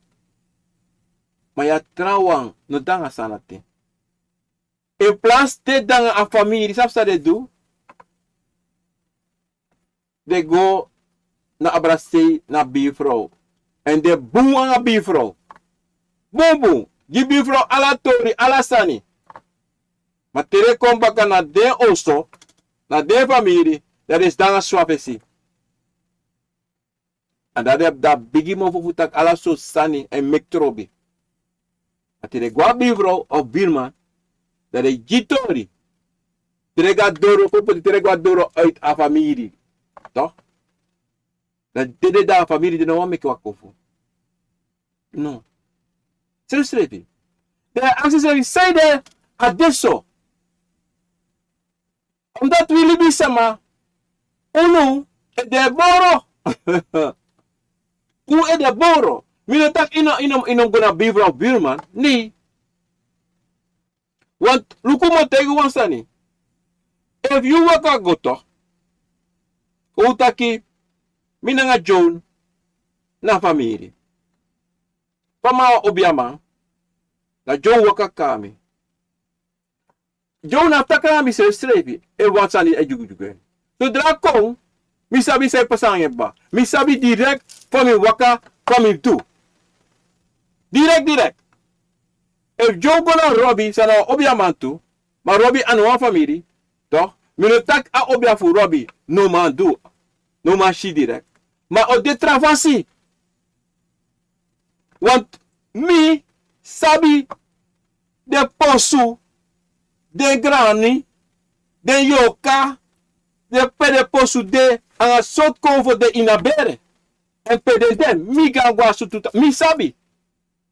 Ma yu a trawan no de nanga sani na ten. En plasi te de nanga a famiri sabi san den du. Den go na abrasei na bifrow. Èn den bun nanga bifrow. Bunbun gi bifrow ala tori ala sani. Ma te den kon baka na den oso na den famiri dan den sidon nanga swan fesi. A dan den abi dan bigi mofo fu taki ala sortu sani èn meki trobi. A te den go na bifrow of birman dan den gi tori. Te den go na doro kon poti te den go na doro uiti a famiri. Toch dan te den de na a famiri den no wani meki wan kofu. No. Srefsrefi dan yu aksi srefi sanede a de so. Omdat wi libisama unu ede boro. Un ede boro. Mi no taki ino ino ino go na bifrow of birman nei. Want luku mi o taigi wan sani. Efu yu waka go to un taki mi nanga jown na famiri. Fa mi na wan obi a man. Dan jown waka kon na mi. Jown na fu taki nanga mi srefsrefi efu wan sani e dyugudyugu en. Sodra a kon mi sabi san e pasa nanga en baba. Mi sabi direkti fa mi waka fa mi mus du. Direkti direkti. Efu jown go na robi san na wan obi a man tu. Ma robi a no wan famiri. Toch mi no taki a obi a fu robi no man du. No man si direkti. Ma o de tra fasi. Want mi sabi den posu, den grani, den yorka, den pe den posu de nanga sortu konfo de ini a bere. Èn pe den de mi go na go na sutu tan mi sabi.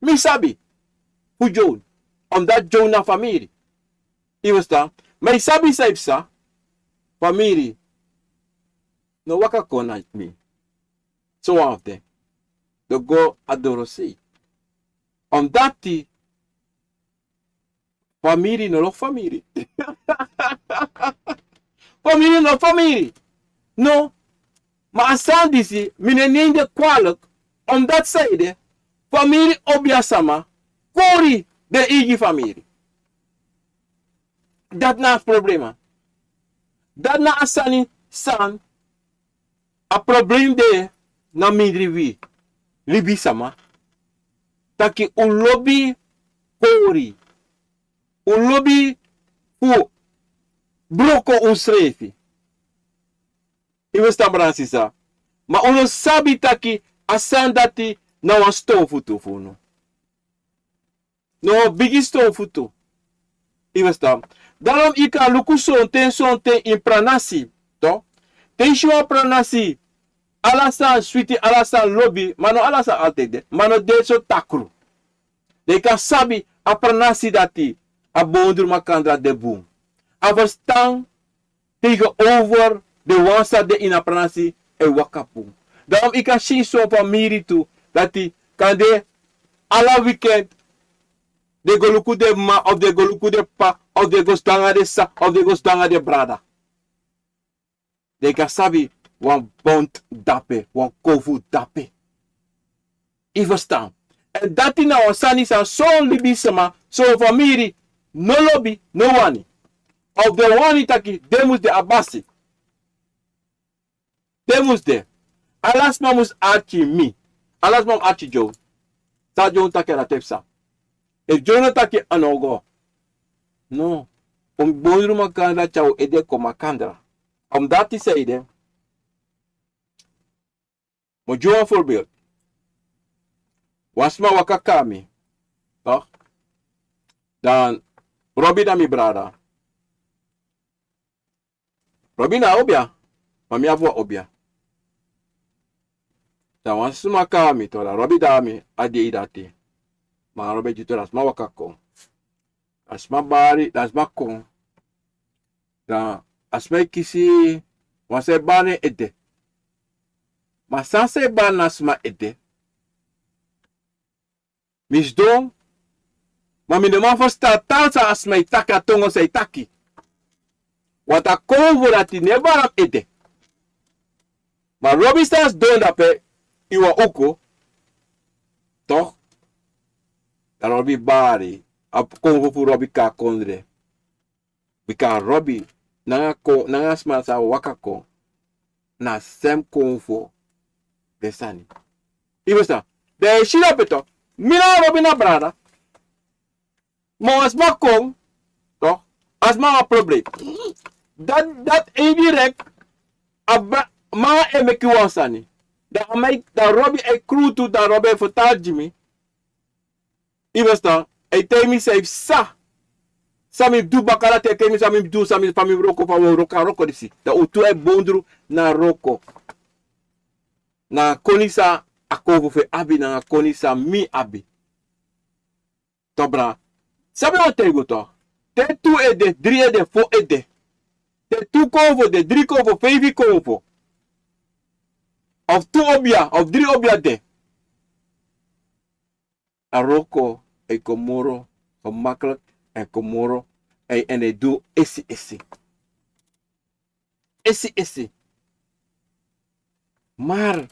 Mi sabi fu jown. Omdat jown na famiri. Yu ferstan? Ma yu sabi san yu psa. Famiri no waka kon na mi. Sowan fu den den go a dorosei. Omdati famiri no lobi famiri. Famiri no famiri. No. Ma a sani disi mi no e neem den kwalik. Omdati san ede famiri obi a sama kori den eigi famiri. Dati na a problema. Dati na a sani san a problem de na mindri wi libisama. Taki un lobi kori. Un lobi fu broko unsrefi. Yu mus tan brada sisa. Ma un no sabi taki a sani dati na wan ston futu fu unu. No bigi ston futu. Yu ferstan? Darom yu kan luku sonten sonten ini pranasi. Te yu si wan pranasi ala sani switi ala sani lobi ma no ala sani altide ma no de so takru. Dan yu kan sabi a pranasi dati a bondru makandra de bun. A ferstan tegen over den wan san de ini a pranasi e waka bun. Darom yu kan si son famiri tu dati kan de ala wikend. Den go luku den mama, of den go luku den papa, of den go sidon nanga den sisa, of den go sidon nanga den brada. Den kan sabi wan bond dape, wan konfu dape. Yu ferstan? Èn dati na wan sani san son libisma, son famiri no lobi, no wani. Of den wani taki den mus de a basi. Den mus de. Ala sma mus arki mi. Ala sma mus arki Joe. San Joe taki na tapu san. Efu Joe no taki, a no go. No. Un bondru makandra tyari un ede kon makandra. Omdati san ede. Mi o gi wan voorbeeld. Wan sma waka kon na mi. Toch? Dan Robi na mi brada. Robi na obia. Ma mi abi wan obia. Dan wan sma kon na mi, toch, dan Robi de na mi a dei dati. Ma Robi e gi, toch, dan sma waka kon. A sma bari, dan sma kon. Dan a sma e kisi wan san e bari en ede. Ma san san e bari na sma ede. Mi sidon, ma mi no man ferstan san a sma e taki, a tongo san a e taki. Want a konfo dati no e bari na mi ede. Ma Robi san sidon dape, ini wan uku. Toch? Dan Robi bari, a konfo fu Robi kon na kondre. Bika Robi, nanga kon, nanga sma san waka kon, na sem konfo den sani. Yu ferstan? Dan yu e si dape toch, mi nanga Robi na brada. Ma wan sma kon, toch, a sma abi wan problem. Dati, dati indirect, a bra-, mama e meki wan sani. Dan a man, dan Robi e krutu, dan Robi e fertari gi mi. Yu ferstan? A e taigi mi san yu psa. San mi du baka dati, a e taigi mi san mi du, san mi, fa mi wroko, fa mi wroko a wroko disi. Dan un tu e bondru na wroko. Na koni san a konfo fu en abi, na koni san mi abi. Toch, bra. San mi wani taigi un toch. Te tu ede, dri ede, fo ede. Te tu konfo de, dri konfo, feifi konfo. Of tu obia, of dri obia de. A wroko e kon moro gemakkelijk, e kon moro, e, èn e du esi esi. Esi esi. Maar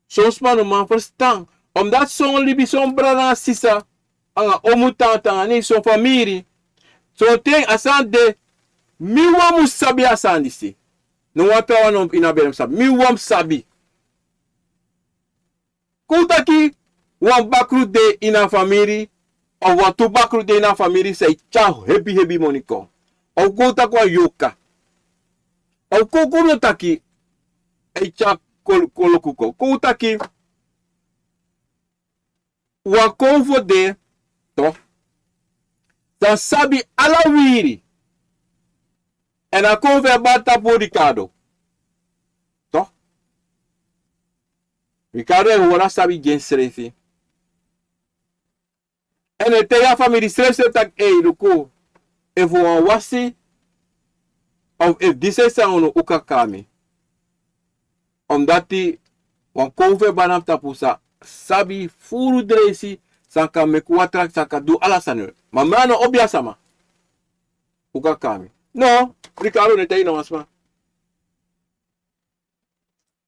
son sma no man ferstan. Omdati son libi, son brada nanga sisa, nanga omu, tanta, nanga nen, son famiri. Son ten a sani de, mi wan mus sabi a sani disi. No wan trawan no, ini a bere mus sabi. Mi wan mus sabi. Kon un taki wan bakru de ini a famiri, of wan tu bakru de ini a famiri san e tyari hebi hebi moni kon. Of kon un taki wan yorka. Of kon, kon un taki e tyari kol-, koloku kon. Kon un taki wan konfo de, toch, san sabi ala wiri. Èn a konfo e bari tapu Ricardo. Toch? Ricardo e hori a sabi gi ensrefi. Èn e taigi a famiri srefsrefi taki, ei, luku, efu wan wasi, of efu disi e sani, unu kan kon na mi. Omdati wan konfo e bari na mi tapu san sabi furu dreisi, san kan meki watra, san kan du ala sani. Ma mi a no obiasama. Un kan kon na mi. No, Ricardo no e taigi no wan sma.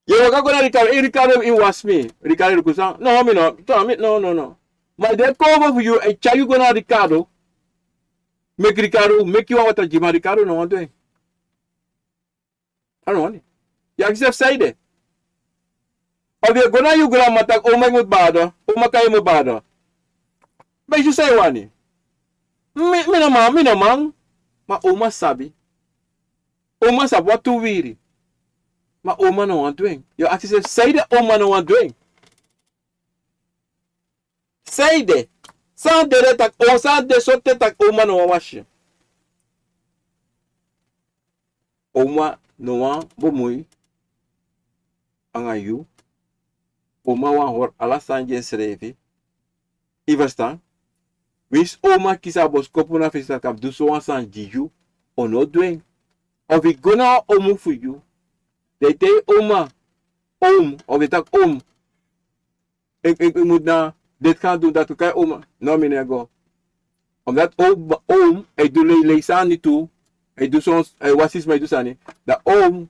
Yu e waka go na Ricardo, ei, Ricardo, yu wasi mi. Ricardo e luku san? No, mi no, no, no, no. Ma den konfo fu yu e tyari yu go na Ricardo. Meki Ricardo meki wan watra gi, ma Ricardo no wani du en. A no wani. Yu akisi fu san ede. Of yu e go na yu granmama taki, oma, yu mus bari doro, oma, kai, yu mus bari doro. Beti san yu wani. Mi, mi no man, mi no man. Ma oma sabi. Oma sabi wan tu wiri. Ma oma no wani du en. Yu akisi fu san ede oma no wani du en. San ede. San de de taki, o, san de so te taki oma no wani wasi. Oma no wani bemui anga yu. Oma wani hori ala sani gi ensrefi. Yu ferstan? Winsi oma kisi a boskopu na fesi taki a mus du sowan sani gi yu, o no du en. Of yu go na wan omu fu yu, dan yu taigi oma, omu, of yu taki, omu, ik, ik, ik moet naar dit gaan doen, dat kan, oma. No, mi no e go. Omdat oom, oom, a e du lei, lei sani tu. A e du son, a e wasi sma, a e du sani. Dan oom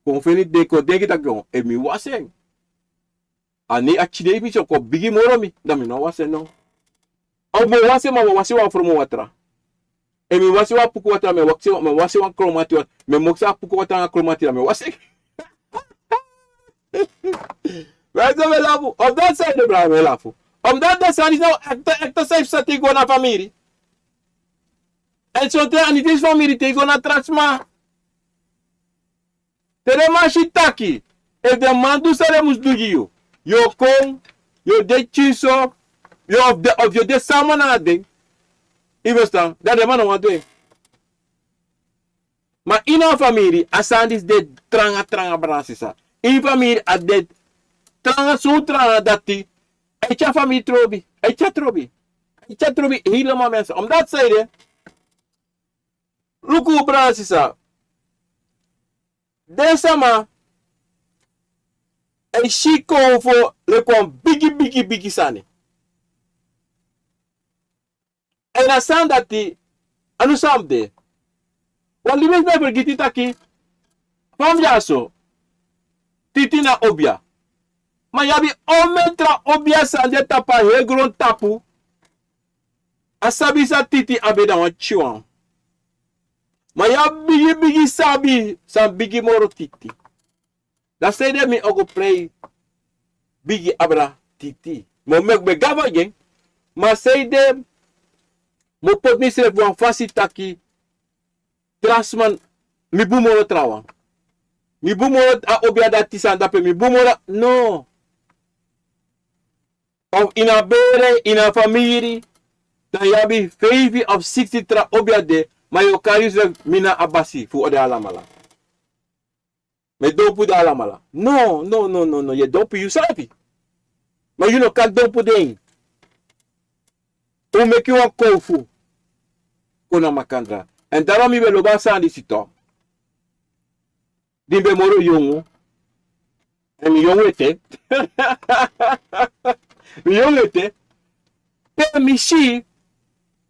kon feni den, kon denki taki, efu mi wasi en, a nei, a tide mi so kon bigi moro mi, dan mi no wasi en no. Of mi o wasi en, ma mi o wasi wan fromo watra. Efu mi wasi wan puku watra, mi e wasi, mi e wasi wan kromati watra. Mi e mokisi a puku watra nanga kromati, dan mi e wasi en. Wij zijn wel af. Omdat zij de bruin wel af. Omdat de sani is nou echt, echt een safe setting gewoon naar familie. En zo te aan die familie tegen naar tra sma. Te den man si taki, efu den man du san den mus du gi yu, yu o kon, yu o de pikinso, yu o de, of yu o de sama na den. Yu e ferstan, dan den man no wani du en. Ma ini a famiri, a sani disi de tranga, tranga, brada sisa. Ini famiri a de tranga, so tranga dati, a e tyari famiri trobi, a e tyari trobi, a e tyari trobi helemaal mensen. Omdat zij de, luku, brada sisa, den sama e si konfo leki wan bigi, bigi, bigi sani. Èn a sani dati, a no san mus de. Wan libi sma e fergiti taki, fa mi de ya so, titi na obia. Ma yu abi onmen tra obia san de tapu a heri grontapu. A sabi san titi abi, dan wan pikinwan. Ma yu abi bigi, bigi sabi san bigi moro titi. Dan sanede mi o go prei bigi abra titi. Mi o meki, ben gafa gi en. Ma sanede mi o poti misrefi wan fasi taki tra sma, mi bun moro trawan. Mi bun moro a obia dati san de dape, mi bun moro, no. Of ini a bere, ini a famiri, dan yu abi feifi of siksi tra obia de, ma yu o kari yusrefi, mi na a basi fu den alamala. Mi e dompu den alamala. No, no, no, no, no, yu e dompu yusrefi. Ma yu no kan dompu den. Un meki wan konfo kon na makandra. Èn daarom mi ben lobi a sani disi tu. Di mi ben moro yongu. Èn mi yongu ete. Mi yongu ete. Pe mi si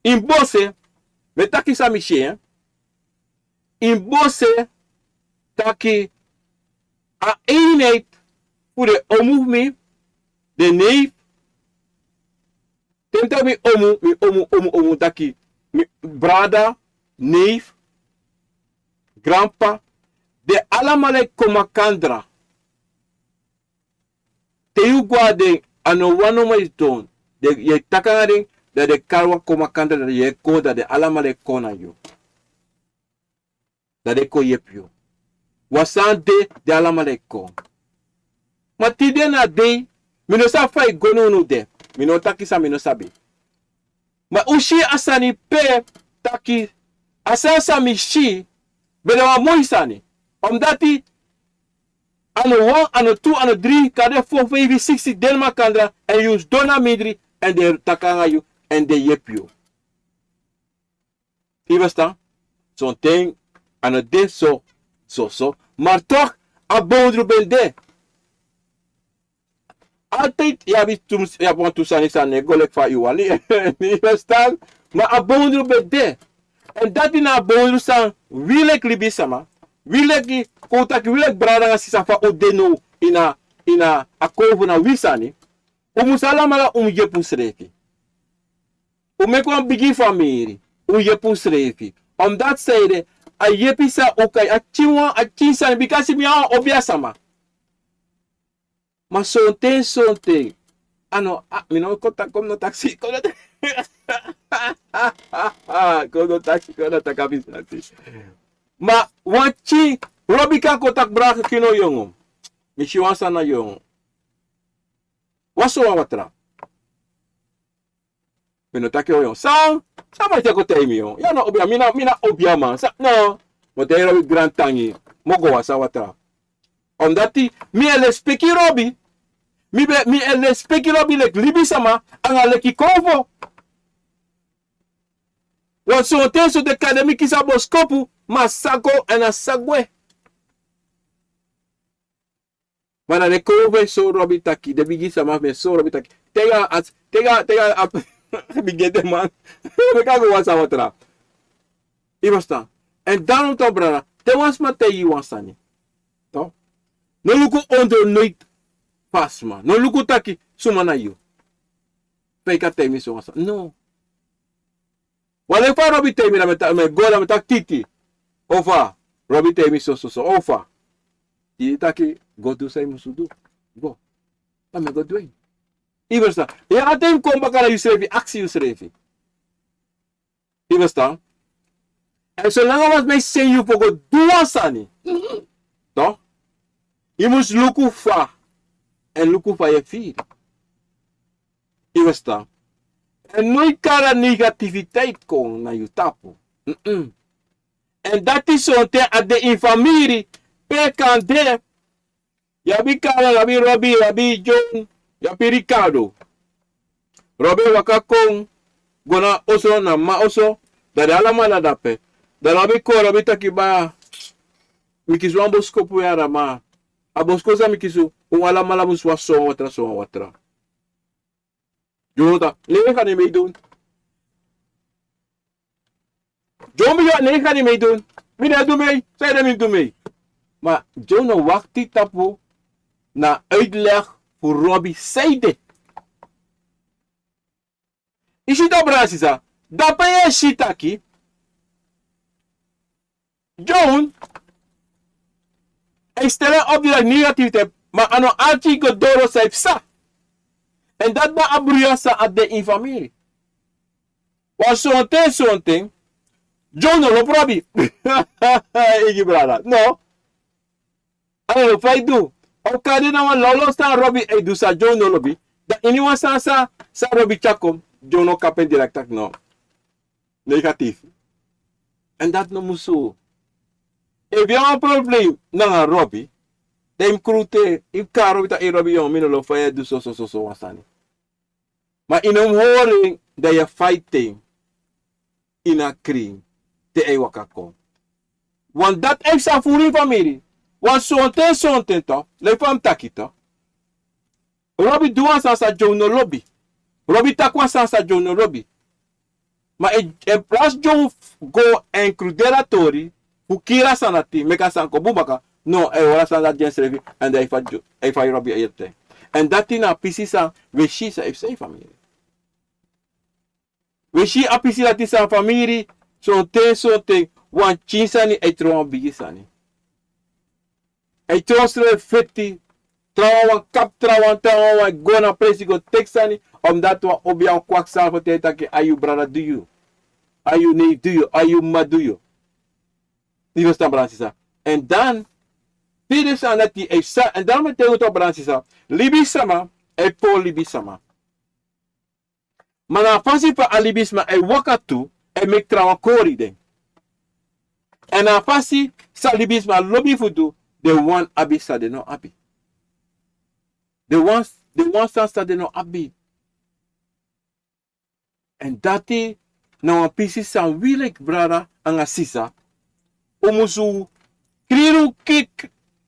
ini bose, mi e taki san mi si, eh. Ini bose taki a eenheid fu den omu fu mi, den neef, te mi taki mi omu, mi omu, omu, omu taki, mi brada, neef, granpa, den alamala e kon makandra. Te yu go na den, a no wan nomo e sidon, den, yu e taki nanga den, dan den kari wan kon makandra, dan yu e kon, dan den alamala e kon na yu. Dan den kon yepi yu. Wan sani de, den alamala e kon. Ma tide na dei, mi no sabi fa e go na unu de. Mi no taki san mi no sabi. Ma un si a sani pe taki, a sani san mi si, ben de wan moi sani. Omdati, a no wan, a no tu, a no dri, kande fo, feifi, siksi den makandra, èn yu sidon na mindri, èn den taki nanga yu, èn den yepi yu. Yu e ferstan? Sonten a no de so, so, so. Ma toch, a bowndru ben de. Altijd yu abi tu, yu abi wantu sani san no e go leki fa yu wani. Yu e ferstan? Ma a bowndru ben de. Èn dati na a bowndru san wi leki libisama, wi leki, kon taki wi leki brada nanga sisa fa un de now ini a, ini a konfo na wi sani. Un mus alamala un mus yepi unsrefi. Un meki wan bigi famiri, un yepi unsrefi. Omdati sanede, a yepi san un kan, a pikinwan, a pikin sani, bikasi mi na wan obia sama. Ma sonten, sonten, a no, a, mi no kon taki, kon mi no taki, kon mi no taki. Kon mi no taki, kon mi no taki a business. Ma wan pikin, Robi kan kon taki brada, kino yongu. Mi si wan sani na yongu. Wan so wan watra. Mi no taki o yongu. San, san man e kon taigi mi yongu. Ya na obia, mi na, mi na obia man. San, no. Mi o taigi Robi grantangi. Mi o go wasi a watra. Omdati, mi e lespeki Robi. Mi ben, mi e lespeki Robi leki libisama, anga leki konfo. Wan sonten, sonten kande mi kisi a boskopu, ma a sa go, èn a sa gwe. Ma na den konfo e sori Robi taki, den bigi sama fu mi e sori Robi taki. Te a, te a, te a, Mi gi den man. Meki a go wasi a watra. Yu e ferstan? Èn dan un tok, brada, te wan sma taigi yu wan sani, tok, no luku ondro noiti fu a sma. No luku taki suma na yu. Fa yu kan taigi mi so wan sani. No. Wan leki fa Robi taigi mi, dan mi e ta-, mi e go, dan mi e taki: Titi, o fa? Robi taigi mi so, so, so, o fa? Titi taki: Go du san yu musu du. Go. Dan mi e go du en. Yu e ferstan? Yu a ten kon baka, na yusrefi, aksi yusrefi. Yu e ferstan? Èn solanga wan sma e seni yu fu go du wan sani, tok, yu mus luku fa, èn luku fa yu e firi. Yu e ferstan? Èn no e kari negativiteit kon na yu tapu. Mm-mm. Èn dati sonten a de ini famiri, pe kan de. Yu abi Carla, yu abi Robi, yu abi John, yu abi Ricardo. Robi e waka kon go na oso, na mama oso, dan den alamala de ape. Dan Robi kon, Robi taki: Baa, mi kisi wan boskopu yara, ma a boskopu san mi kisi, un alamala mus wasi so wan watra, so wan watra. John taki: Nee, ga niet meedoen. John bigin: Nee, ga niet meedoen. Mi no e du mee. San ede mi du mee? Ma John no wakti tapu na uitleg fu Robi san ede. Yu si tok, brada, sisa? Dape yu e si taki John, a e stel en op di dati negativiteit, ma a no arki go doro san e psa. Èn dati na a bruya san a de ini famiri. Wan sonten, sonten John no lobi Robi. Eigi brada, no. A no lobi fa a e du. Of kande na wan lawlaw sani Robi e du san John no lobi. Dan ini wan sani san, san Robi tyari kon, John no kapu en direct taki: No. Negatief. Èn dati no musu. Efu yu abi wan problem nanga Robi, dan yu mus krutu en, yu mus kari Robi taki: Ei Robi, yu, mi no lobi fa yu e du so, so, so, so wan sani. Ma yu no mus hori en, dan yu e faiti en ini a krin te a e waka kon. Want dati e psa furu ini famiri. Wan sonten, sonten tok, leki fa mi taki tok. Robi du wan sani san John no lobi. Robi taki wan sani san John no lobi. Ma en, en plaats John go en kruderi a tori fu kiri a sani dati, meki a sani kon bun baka, no, a e hori a sani dati gi ensrefi, èn dan a e fa Jo-, a e fa Robi a yere ten. Èn dati na a pisi san wi e si san e psa ini famiri. Wi e si a pisi dati san famiri, sonten, sonten, wan pikin sani e tron wan bigi sani. A e tron srefi feti, trawan wan kapu, trawan, trawan wan e go na presi go teki sani, omdat wan obiya, wan kwakzalver e taki: A yu brada du yu, a yu neef du yu, a yu mama du yu. Yu e ferstan, brada, sisa? Èn dan, te den sani dati e psa, èn dan mi e taigi un tok, brada, sisa, libisma e pori libisma. Ma na a fasi fa a libisma e waka tu, e meki trawan kori den. Èn na a fasi san libisma lobi fu du, den wani abi san den no abi. Den wani, den wani sani san den no abi. Èn dati na wan pisi san wi, leki brada nanga sisa, un musu krin, un krin,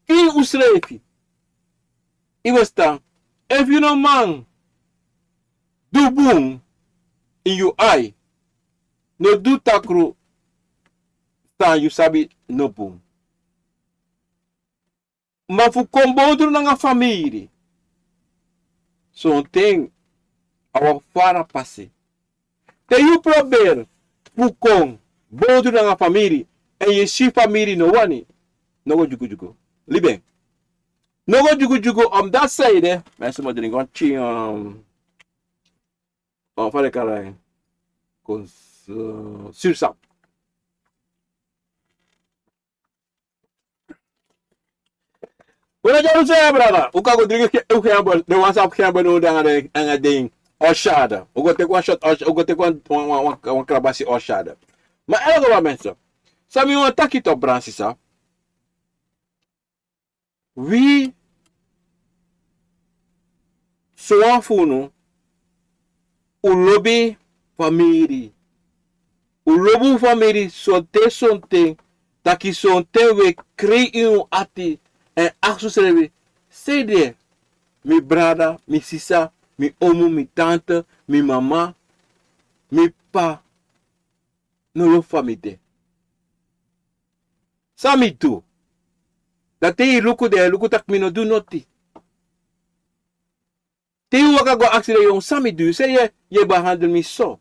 krin unsrefi. Yu e ferstan? Efu yu no man du bun ini yu ai, no du takru san yu sabi no bun. Ma fu kon bowdru nanga famiri, sonten a wan fara pasi. Te yu proberi fu kon bowdru nanga famiri, èn yu e si famiri no wani, no go dyugudyugu. Libi en. No go dyugudyugu, omdat san ede, mi e si mi o dringi wan pikin, um, wan, fa den e kari en, kon, uh, sursap. Un no dyalusu, brada. Un kan go dringi, un kan go, den wan san abi, un kan go, no, den anga den, anga den orshada. Un go teki wan shot, un go teki wan, wan, wan, wan, wan krabasi orshada. Ma elke wan, mensen. San mi wani taki tok, brada, sisa. Wi, sowan fu unu, un lobi famiri. Un lobi un famiri sonten, sonten, taki sonten un e krei ini un ati, èn aksi unsrefi: San ede, mi brada, mi sisa, mi omu, mi tante, mi mama, mi p'pa no lobi fa mi de. San mi du? Dan te yu luku, dan yu e luku tak' mi no du noti. Te yu waka go aksi den yongu san mi du, yu sei yu e, yu e behandel mi so.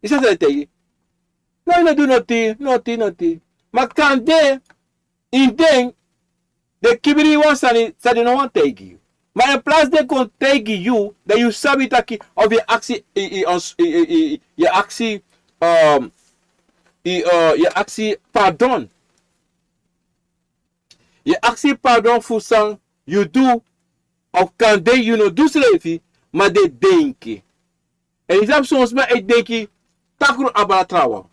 Yu sabi san den e taigi? No, yu no du noti, noti, noti. Ma kande ini den, den kibri yu wan sani san den no wani taigi yu. Ma in plasi den kon taigi yu, dan yu sabi taki, of yu e aksi, i, i, i, i, i, yu e aksi, um, i, uh, yu e aksi pardon. Yu e aksi pardon fu san yu du, of kande yu no du srefi, ma den e denki. Èn yu sabi son sma e denki takru abra trawan.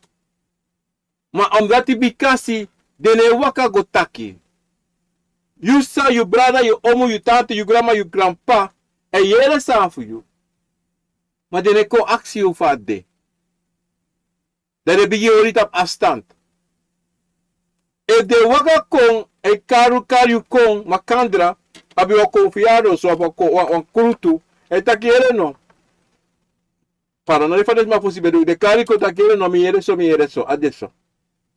Ma omdati bikasi den no e waka go taki. Yu sa, yu brada, yu omu, yu tante, yu granma, yu granpa, e yere san fu yu. Ma den no e kon aksi yu fa a de. Dan den bigin hori yu tapu afstand. Efu den waka kon, e kari, kari yu kon, makandra, a ben o kon fu yari so, a ben o kon wan, wan krutu, e taki yere no. Pardon, na den fa den sma fosi ben du, den kari kon taki yere no, mi yere so, mi yere so, a de so.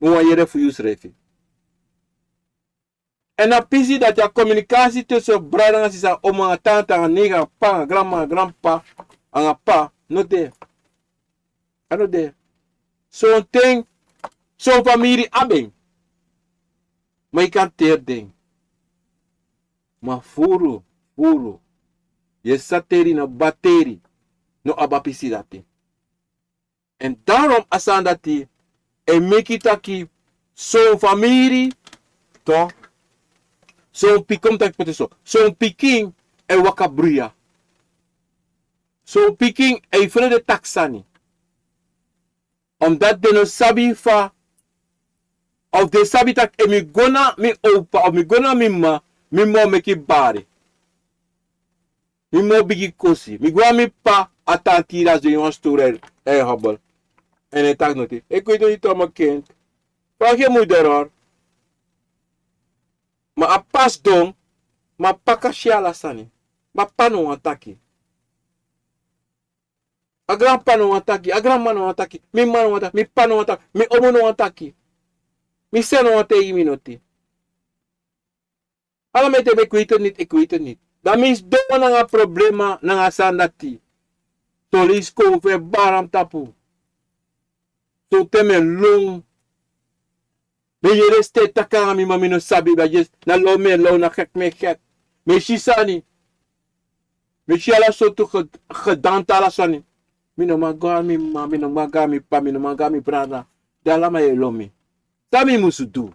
Un wani yere fu yusrefi. Èn a pisi dati a kominikasi tusun brada nanga sisa, omu nanga tanta, nanga neni nanga p'pa, nanga granma nanga granpa, nanga p'pa, no de. A no de. Son ten, son famiri abi en. Ma yu kan teri den. Ma furu, furu. Yu e sa teri na bateri. No abi a pisi dati. Èn daarom a sani dati e meki taki son famiri, to, son pikin, mi taki poti so, son pikin e waka bruya. Son pikin e frede taki sani. Omdati den no sabi fa, of den sabi taki efu mi go na mi opa, of mi go na mi m'ma, mi m'ma o meki bari. Mi m'ma o bigin kosi. Mi go na mi p'pa, a tan tiri a seni wan stori e hobel. Èn e taki noti. Ik weet niet, mijn kind. Vraag je moeder, hoor. Ma a pasi don, ma p'pa kan si ala sani. Ma p'pa no wani taki. A granpa no wani taki, a granma no wani taki, mi m'ma no wani taki, mi p'pa no wani taki, mi omu no wani taki. Mi sisa no wani taigi mi noti. Ala mi e taigi mi, ik weet het niet, ik weet het niet. Dan mi sidon nanga problema, nanga sani dati. Son leisi kon fu e bari na mi tapu. Sonten mi e lon. Mi e yere stem e taki nanga mi m'ma, mi no sabi, ma jes na law mi e law, na gek mi e gek. Mi e si sani. Mi e si ala sortu ge-, gedaante, ala sani. Mi no man go na mi m'ma, mi no man go na mi p'pa, mi no man go na mi brada. Den alaman e lon mi. San mi musu du?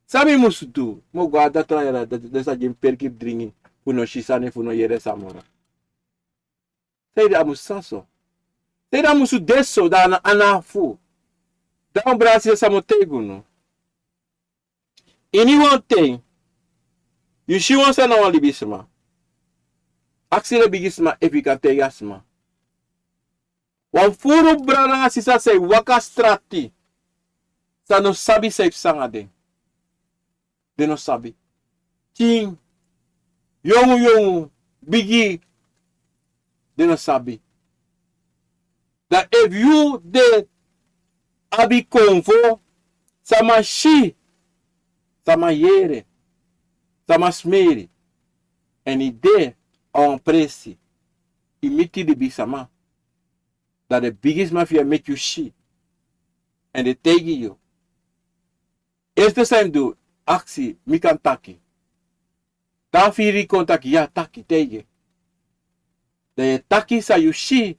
San mi musu du? Mi o go a datra yara, den sa gi mi perki dringi, fu no si sani, fu no yere san moro. Saide a musu sa so? Saide a musu de so, dan a na fu. Dan un brada, sisa, san mi o taigi unu. Ini wan ten, yu si wan sani na wan libisma. Aksi den bigisma efu yu kan taigi a sma. Wan furu brada nanga sisa san e waka strati, san no sabi san e psa nanga den. Den no sabi. Tin, yongu yongu, bigi, den no sabi. Dan efu yu de abi konfo, sama si, sama yere, sama smeri, èn yu de a wan presi, yu miti libisma, dan den bigisma fu yu e meki yu si, èn den taigi yu. Eerste san yu mus du, aksi, mi kan taki? Dan a firi kon taki, ya, taki, taigi. Dan yu e taki san yu si,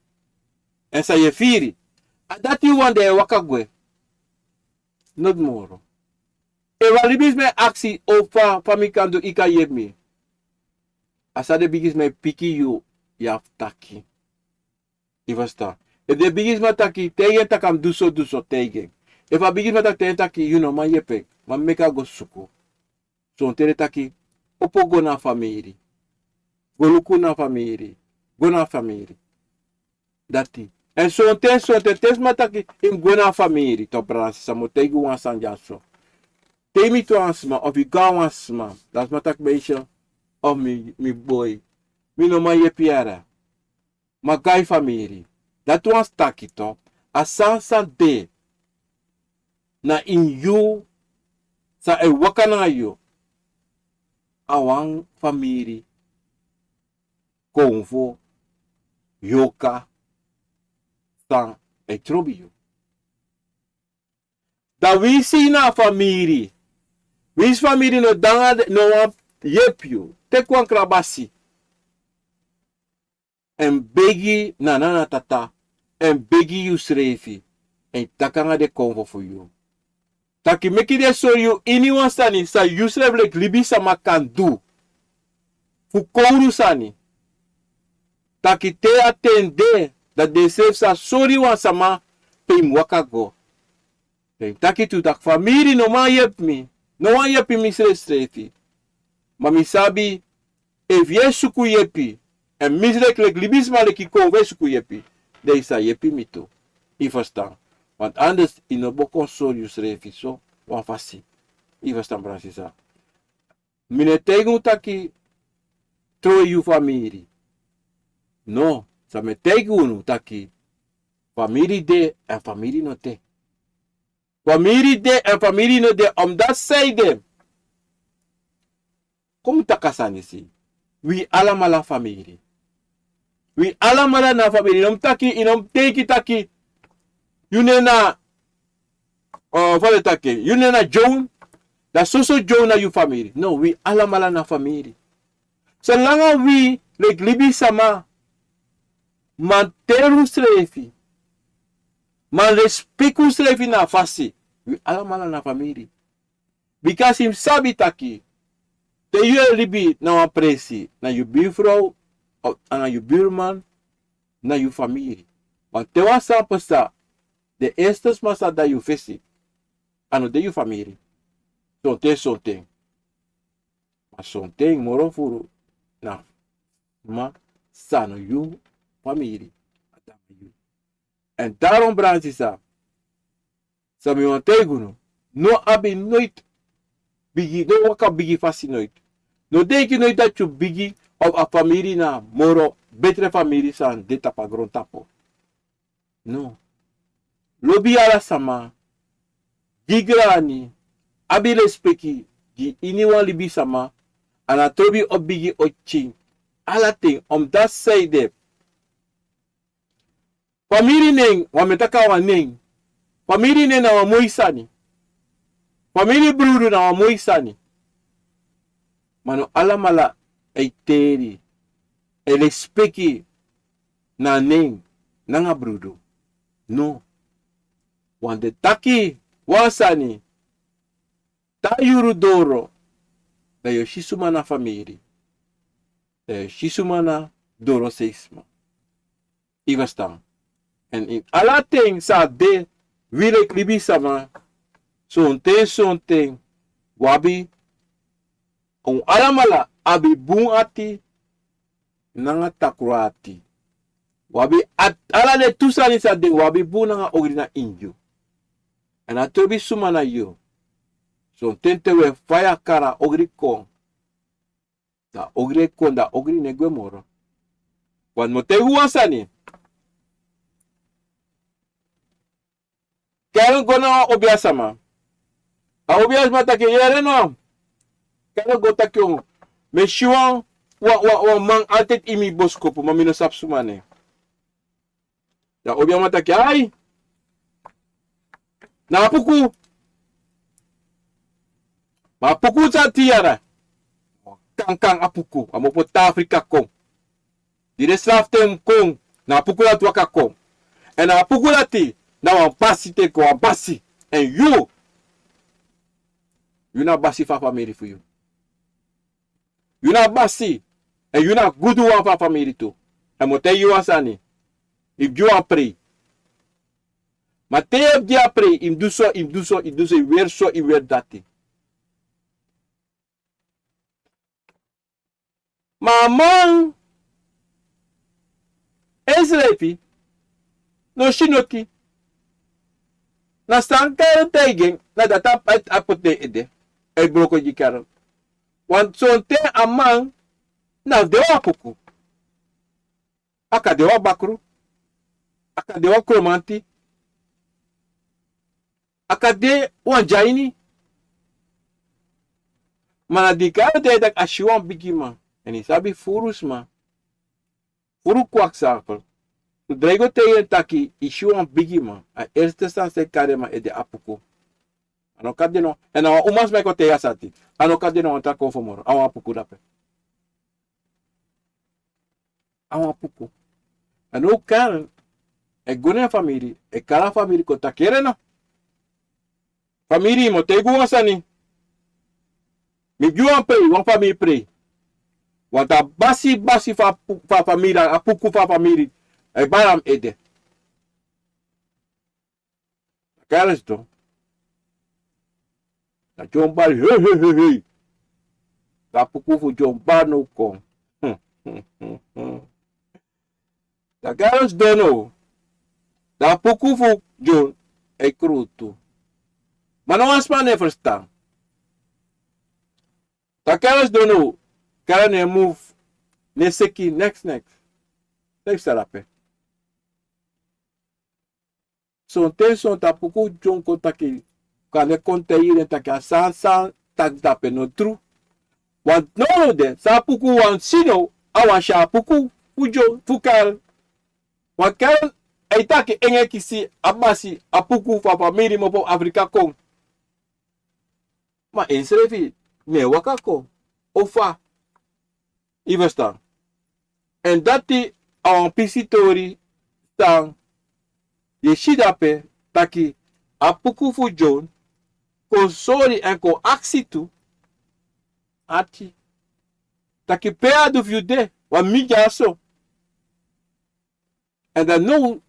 èn san yu e firi. A dati yu wani, dan yu e waka gwe. Noti moro. Efu a libisma e aksi yu fa, fa mi kan du, yu kan yepi mi. A san den bigisma e piki yu, yu abi fu taki. Yu ferstan? Efu den bigisma taki, taigi en taki a mus du so, du so, taigi en. Efu a bigisma taki, taigi en taki, yu no man yepi en, ma meki a go suku. Sonten den taki, opo go na famiri. Go luku na famiri. Go na famiri. Dati. Èn sonten, sonten, te sma taki, yu mus go na famiri. Tok brada, sisa, mi o taigi wan sani dyaso. Te yu miti wan sma, of yu go na wan sma, dan sma taki, meisje, of mi, mi boi, mi no man yepi yu yara. Ma go na yu famiri. Dati wan staki to. A sani san de na ini yu, san e waka nanga yu, a wan famiri, konfo, yorka, san e trobi yu. Dan winsi na famiri, winsi famiri no de nanga, no wani yepi yu, teki wan krabasi èn begi na nana, tata, èn begi yusrefi, èn taki nanga den konfo fu yu taki meki den sori yu iniwan sani san yusrefi leki libisama kan du fu kowru sani. Taki te a ten de, dan densrefi sa sori wan sama pe yu mus waka go. Dan yu taki tu taki famiri no man yepi mi, no wani yepi mi srefisrefi. Ma mi sabi, efu yu e suku yepi, èn mi srefisrefi leki libisma leki konfo e suku yepi, dan yu sa yepi mi tu. Yu ferstan? Want anders yu no bo kon sori yusrefi so wan fasi. Yu ferstan, brada, sisa? Mi no e taigi unu taki trowe yu famiri. No, san mi e taigi unu taki famiri de èn famiri no de. Famiri de èn famiri no de, omdat san ede. Kon mi taki a sani disi. Wi alamala famiri. Wi alamala na famiri. Yu no mus taki, yu no mus denki taki yu nen na, eh, fa den taki, yu nen na John, dan soso John na yu famiri. No, wi alamala na famiri. Solanga wi leki libisama man teri unsrefi, man respeki unsrefi na a fasi, wi alamala na famiri. Bika yu mus sabi taki te yu e libi na wan presi, na yu birfrow, of nanga yu birman, na yu famiri. Want te wan sani pasa, den eerste sma san de na yu fesi, a no de yu famiri. Sonten sonten. Ma sonten moro furu na sma san no yu famiri. A de nanga yu. Èn daarom, brada, sisa, san mi wani taigi unu, no abi noiti bigi, no waka bigi fasi noiti. No denki noiti dati yu bigi of a famiri na moro betre famiri san de tapu a grontapu. No. Lobi ala sama, gi grani, abi respeki gi iniwan libisama, a no trobi o bigi o pikin, ala ten, omdat san ede. Famiri nen, wan, mi e taki a wan nen. Famiri nen na wan moi sani. Famiri brudu na wan moi sani. Ma no alamala e teri, e respeki na nen nanga brudu. No. Wan, den taki wan sani, te a yuru doro, dan yu o si suma na famiri. Dan yu o si suma na doro sei sma. Yu ferstan? Èn ini ala ten san de, wi leki libisama, sonten sonten wi abi, un alamala abi bun ati nanga takru ati. Wi abi ati, ala den tu sani san de, wi abi bun nanga ogri na ini yu. Èn a no trobi suma na yu. Sonten te wi e faya kari a ogri kon, dan a ogri e kon, dan a ogri no e gwe moro. Want mi o taigi unu wan sani. Karen go na wan obiasma. A obiasma taki: "Yere no." Karen go taki: "O, mi e si wan, wan, wan, wan man altijd ini mi boskopu, ma mi no sabi suma nen." Dan a obiasma taki: "Ai, na Apuku." Ma Apuku san tin yara. Kankan Apuku, a mus opo te Afrika kon. Di den sraften kon, na Apuku dati waka kon. Èn na Apuku dati, na wan basi teki, wan basi. Èn yu, yu na basi fu a famiri fu yu. Yu na basi, èn yu na guduwan fu a famiri tu. Èn mi o taigi yu wan sani. Yu mus gi wan prei. Ma te yu e gi a prei, yu mus du so, yu mus du so, yu mus du so, yu mus weri so, yu mus weri dati. Ma a man ensrefi no si noti. Na san Karen taigi en, na dati a, a poti na en ede. A e broko gi Karen. Want sonten a man na fu de wan Apuku. A kan de wan bakru. A kan de wan kromanti. A kan de wan dyaini. Ma na di Gado taigi yu taki a si wan bigiman, èn yu sabi furu sma, furu kwaksaker, yu drai go taigi en taki yu si wan bigiman, a erste sani san yu kari en man ede a puku. A no kan de no, èn na wan umasma e kon taigi a sani. A no kan de no wan tra kon fu moro, a wan puku dape. A wan puku. A no kari en, e go na en famiri, e kari a famiri kon taki: Yere no. Famiri, mi o taigi un wan sani. Mi gi wan prei, wan famiri prei. Want a basi, basi fu a pu-, fu a famiri, a puku fu a famiri, e bari a mi ede. Kari en sidon. Na John bari, hei, hei, hei, hei. A puku fu John bari no kon. Dan Kairos dono. Dan a puku fu John e krutu. Ma no wan sma no e ferstan. Dan Kairos dono. Kairos no e move. No e seki neks, neks. San yu sa dape. Sonten sonten a puku John kon taki, kande kon taigi den taki a san san taki dape no tru. Want now de, san a puku wani si now, a wani si a puku fu John, fu Karen. Want Karen e taki en e kisi a basi, a puku fu a famiri mopo Afrika kon. Ma ensrefi no e waka kon. Ofa. Yu ferstan? Èn dati a wan pisi tori san yu e si dape, taki a puku fu John kon sori èn kon aksi tu, ati, taki pe a du fu yu de, want mi dyaso. Èn dan now,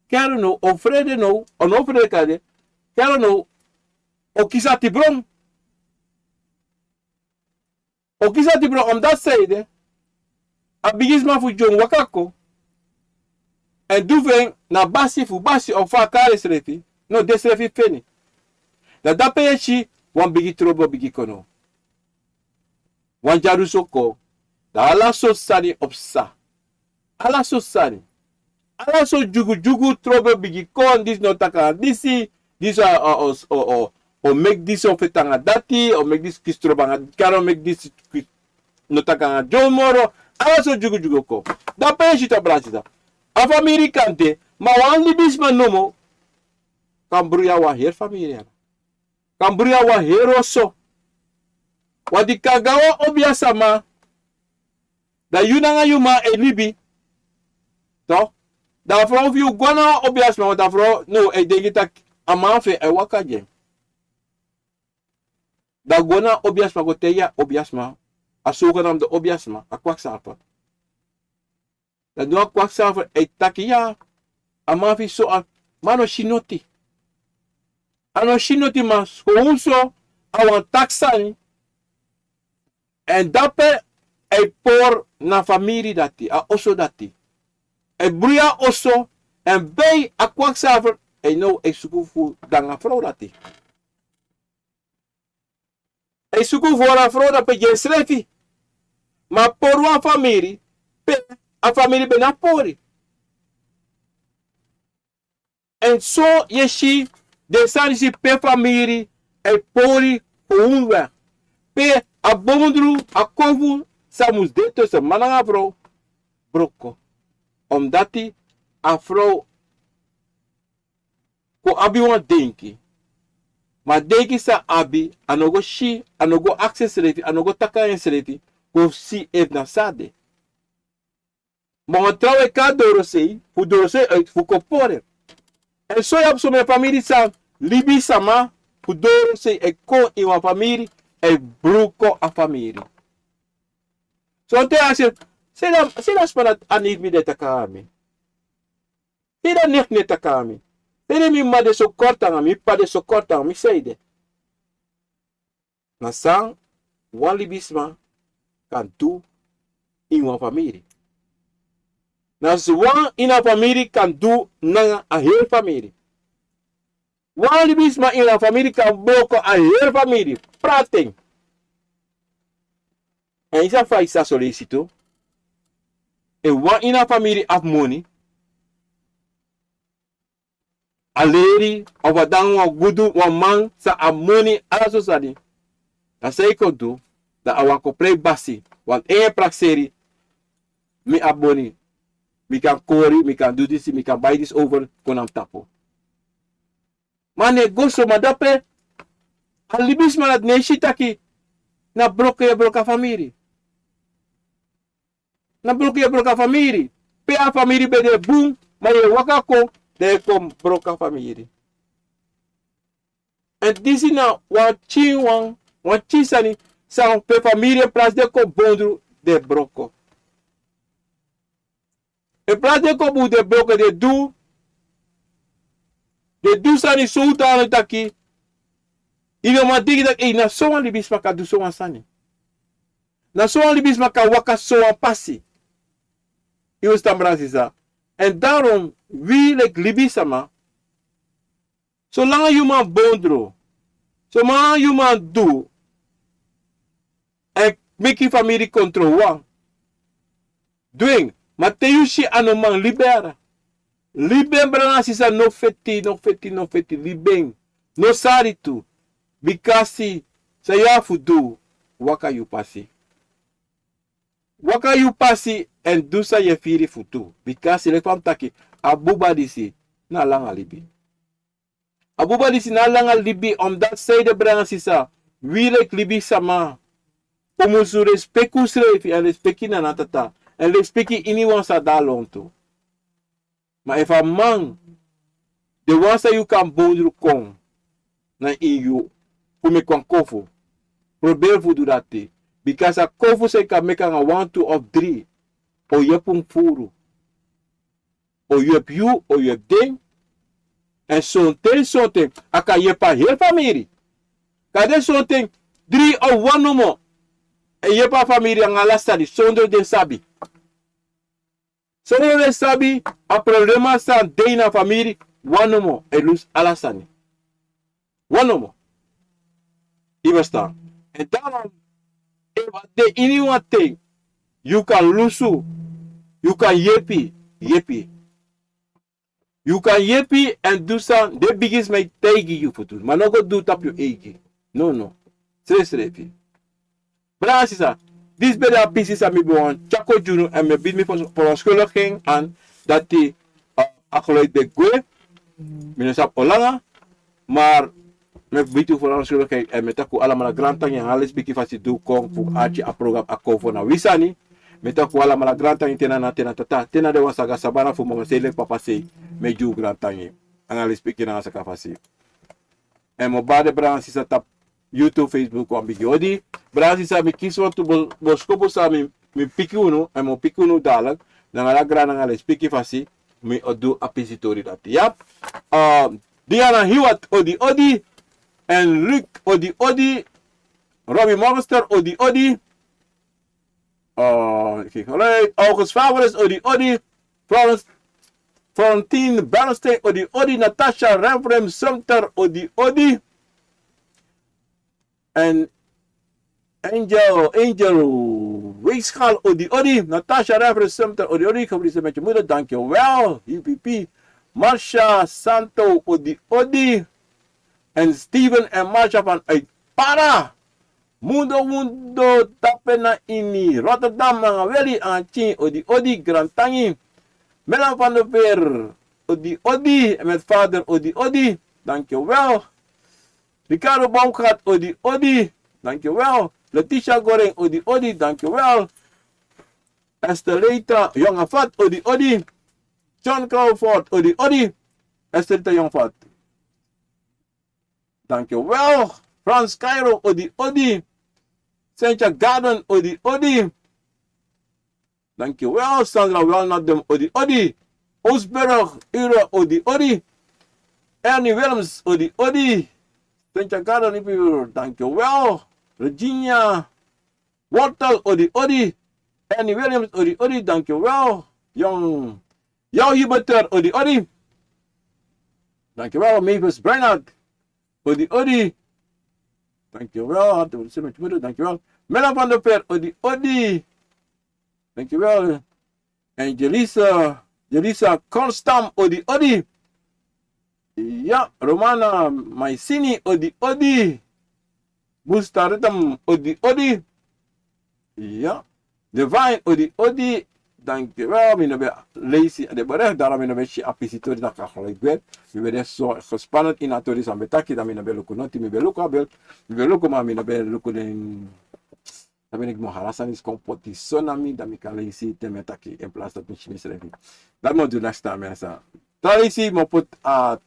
Karen now o frede now, o no frede kande, Karen now o kisi a tibron. O kisi a tibron, omdat san ede, a bigisma fu John waka kon, èn du fu en na basi fu basi, of fa a kari ensrefi, no, densrefi feni. Dan dape yu e si wan bigi trobo bigin kon now. Wan dyaruso kon, dan ala sortu sani o psa. Ala sortu sani. Ala sortu dyugudyugu trobo bigin kon, disi no taki nanga disi, disi o, o, o, o, o meki disi o feti nanga dati, o meki disi kisi trobo nanga, Karen o meki disi kisi, no taki nanga John moro, ala sortu dyugudyugu kon. Dape yu e si tu, a brada, sisa. A famiri kan de, ma wan libisma nomo kan bruya wan heri famiri, ya. Kan bruya wan heri oso. Want yu kan go na wan obiasma, dan yu nanga yu man e libi. Toch? Dan a frow fu yu go na wan obiasma, want a frow now e denki taki a man fu en e waka gi en. Dan go na obiasma, go taigi a obiasma, a zogenaamde obiasma, a kwakzalver. Dan now a kwakzalver e taki ya, a man fu yu so, a man no si noti. A no si noti, ma skownu so a wani taki sani. Èn dape a e pori na famiri dati, a oso dati. A e bruya oso, èn bij a kwakzalver, èn now a e suku fu du nanga a frow dati. A e suku fu hori a frow dape gi ensrefi. Ma a pori wan famiri pe a famiri ben no abi pori. Èn so yu e si den sani disi, pe famiri e pori kownu, pe a bondru, a kofu san mus de tussen man nanga frow broko. Omdati a frow kon abi wan denki. Ma a denki san a abi, a no go si, a no go aksi ensrefi, a no go taki nanga ensrefi, kon si efu na san a de. Ma wan trawan e kon na dorosei, fu dorosei uit fu kon pori en. Èn so yu abi somen famiri san libisma fu dorosei e kon ini wan famiri, e bruko a famiri. Sonten a si, se dan, se dan span a niti mi de taki nanga mi. Te dan neti ne taki nanga mi. Te den mi m'ma de so korti nanga mi, mi p'pa de so korti nanga mi, san ede. Na san wan libisma kan du ini wan famiri. Na san wan ini a famiri kan du nanga a heri famiri. Wan libisma ini a famiri kan broko a heri famiri. Prati en. Èn yu sabi fa yu sa so leisi tu. Efu wan ini a famiri abi moni, a leri, of a dan wan gudu, wan man san a moni, ala so sani. Dan san yu kon du, dan a wan kon prei basi, want en e prakseri, mi abi moni, mi kan kori, mi kan du disi, mi kan bai disi over, kon na mi tapu. Ma a no e go so, ma dape a libisma dati no e si taki na broko yu e broko a famiri. Na broko yu e broko a famiri. Pe a famiri ben de bun, ma yu e waka kon, dan yu e kon broko a famiri. Èn disi na wan pikin, wan, wan pikin sani, san pe famiri e prasi den kon bondru, den e broko. En prasi den kon bun, den e broko, den e du, den e du sani sowtu anu taki yu no man denki taki, ei, na sowan libisma kan du sowan sani. Na sowan libisma kan waka sowan pasi. Yu e frustan, brada, sisa. Èn daarom, wi leki libisma, solanga yu man bondro, solanga yu man du, èn meki famiri kontro wan, du en. Ma te yu si a no man, libi en. Libi en, brada, sisa, no feti, no feti, no feti, libi en. No sari tu. Bikasi san yu abi fu du, waka yu pasi. Waka yu pasi èn du san yu e firi fu du. Bikasi leki fa mi taki, a buba disi na langa libi. A buba disi na langa libi, omdat san ede, brada, sisa, wi leki libisma, un musu respeki unsrefi èn respeki nana, tata, èn respeki iniwan san de na lontu. Ma efu a man, den wan san yu kan bondru kon na ini yu, fu meki wan kofu, proberi fu du dati. Bikasi a kofu san yu kan meki nanga wan, tu of dri, o yepi un furu. O yepi yu, o yepi den. Èn sonten, sonten a kan yepi a heri famiri. Kande sonten dri of wan nomo e yepi a famiri nanga ala sani, sondro den sabi. Sondro den sabi, a problema san de ini a famiri, wan nomo e lusu ala sani. Wan nomo. Yu e frustan. Èn daarom, efu a de iniwan ten yu kan lusu, yu kan yepi, yepi. Yu kan yepi èn du san den bigisma e taigi yu fu du. Ma no go du tapu yu eigi. No, no. Srefsrefi. Brada, sisa, disi ben de a pisi san mi ben wani tyari kon gi unu, èn mi e bidi mi verontschuldiging aan, dati, eh, a geluid ben gwe, mi no sabi o langa, maar mi e bidi un verontschuldiging, èn mi e taki un alamala grantangi nanga a lespeki fasi di un kon fu arki a program Akomfo na wi sani. Mi e taki un alamala grantangi, te na, na, te na tata, te na den wan san go a sabana fu mama sei leki papa sei, mi e gi un grantangi nanga lespeki nanga saka fasi. Èn mi o bari den brada nanga sisa tapu YouTube, Facebook, wan bigi odi. Brada nanga sisa, mi kisi wantu bo-, boskopu san mi, mi piki unu, èn mi o piki unu dadilik, nanga ala grani nanga lespeki fasi, mi o du a pisi tori dati. Ya. Ah, Diana Hiwat, odi odi. Enrique, odi odi. Robbie Monster, odi odi. Ah, kijk, alright. August Favoris, odi odi. Florence, Florentine Bernstein, odi odi. Natasha Renfrem Sumter, odi odi. Èn Angel, Angel Weegschaal, odi odi. Natasha Renfrem Sumter, odi odi. Gefeliciteerd met je moeder, dankjewel. Hippie. Marsha Santo, odi odi. Èn Steven èn Marsha vanuit Para. Mundo, mundo, dape na ini Rotterdam, nanga Willy, nanga Chin, odi odi, grantangi. Melan van der Veer, odi odi, èn met vader, odi odi, dankjewel. Ricardo Baumgart, odi odi, dankjewel. Letitia Goring, odi odi, dankjewel. Esterleta Jongevat, odi odi. John Crawford, odi odi. Esterleta Jongevat, dankjewel. Frans Cairo, odi odi. Cynthia Garden, odi odi, dankjewel. Sandra Welnadem, odi odi. Oosberg, Ira, odi odi. Ernie Willems, odi odi. Cynthia Garden, dankjewel. Virginia Wortel, odi odi. Ernie Williams, odi odi, dankjewel. Jong, Jou Huberter, odi odi, dankjewel. Mavis Bernard, odi odi, dankjewel. Hartelijk welkom met je moeder, dankjewel. Mela van der Veer, odi odi, dankjewel. En Jelisa, Jelisa Konstam, odi odi. Ya, Romana Maisini, odi, odi. Busta Rhythm, odi, odi. Ya. Divine, odi, odi. Dankjewel. Mi no ben leisi den bericht, daarom mi no ben si a pisi tori, dan kan gelijk weer. Mi ben so gespannen in a tori san ben taki, dan mi no ben luku noti, mi ben luku a beeld. Mi ben luku, maar mi no ben luku den. Dan ben ik mo hala sani is kon poti so na mi, dan mi kan leisi te mi e taki in plaats dat mi si mi srefi. Dat mo do next time, mensen. Tradisi mo put a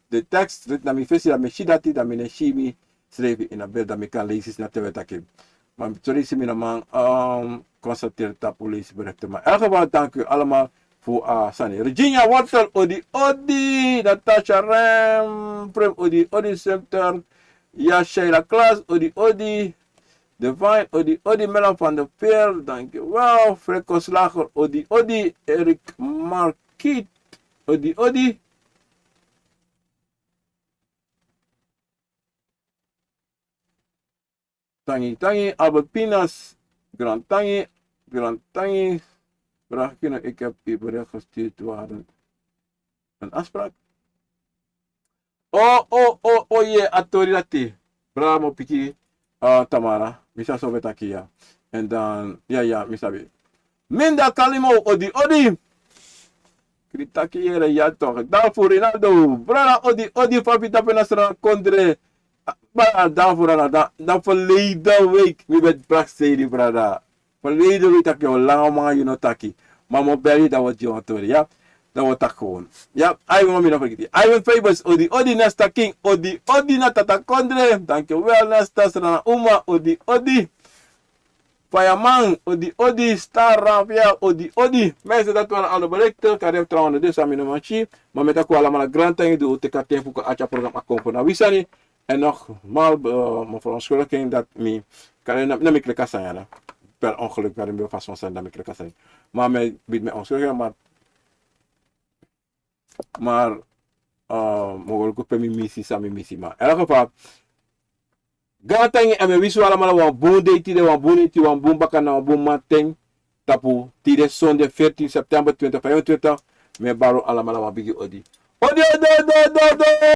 de tekst, rit na mi fesi, dan mi si dati, dan mi ne si mi srefi in a beeld, dan mi kan leisi na te mi e taki. Maar tradisi mi no man, um, constateer tapu leisi berichten. Maar in elk geval, dank u allemaal voor a sani. Regina Wortel, odi, odi. Natasha Rem, Prem, odi, odi. Center. Ja, Sheila Klaas, odi, odi. Divine, odi, odi. Mela van der Veer, dankjewel. Fredko Slager, odi, odi. Erik Markiet, odi, odi. Tangi, tangi. Albert Pinas, grand tangi, grand tangi. Brahkino, ik heb u bericht gestuurd, we hadden een afspraak. Oh, oh, oh, oh, yeah, a tori dati. Brada, mi o piki, uh, Tamara, mi sa so ben taki ya. En dan, ya, ya, mi sabi. Minda Kalimo, odi, odi. Kritaki yere, ya toch. Dalfu Rinaldo, brada, odi, odi, fa fu tapu na Sranan kondre. Ah, brada, Dalfu Rinaldo, dan, dan verleden week, mi ben prakseri, brada. Verleden week taki, o langa man, you know, taki. Maar mi o bel yu, dan wi o gi wan tori, ya. Dan wi o taki gewoon. Ya, Ivan, mi no vergiti. Ivan Fabers, odi, odi, Nesta King, odi, odi, na Tata Kondre. Dankjewel, Nesta, Sranan Uma, odi, odi. Fireman, odi, odi, Star Rafael, odi, odi. Mensen, dat waren alle berichten. Kan je trouwens dus aan mijn manchi. Maar met elkaar allemaal een grand thank you. Te kan tempo ko acha programma kon voor na wisani. En nogmaals, eh, mijn verontschuldiging dat mi, kan je na, na mi klik aan zijn, hè. Per ongeluk kan je me vast van zijn dat mi klik aan zijn. Maar mi bid mi onschuldiging, maar maar, eh, mogelijk pe mi misi, san mi misi, maar in elk geval, gaantangi, en mi wisi un alamala wan bun dei tide, wan bun neti, wan bun bakana, wan bun mamanten. Tapu tide sonde veertien september twintig vijfentwintig, mi e bari un alamala wan bigi odi. Odi, odi, odi, odi, odi.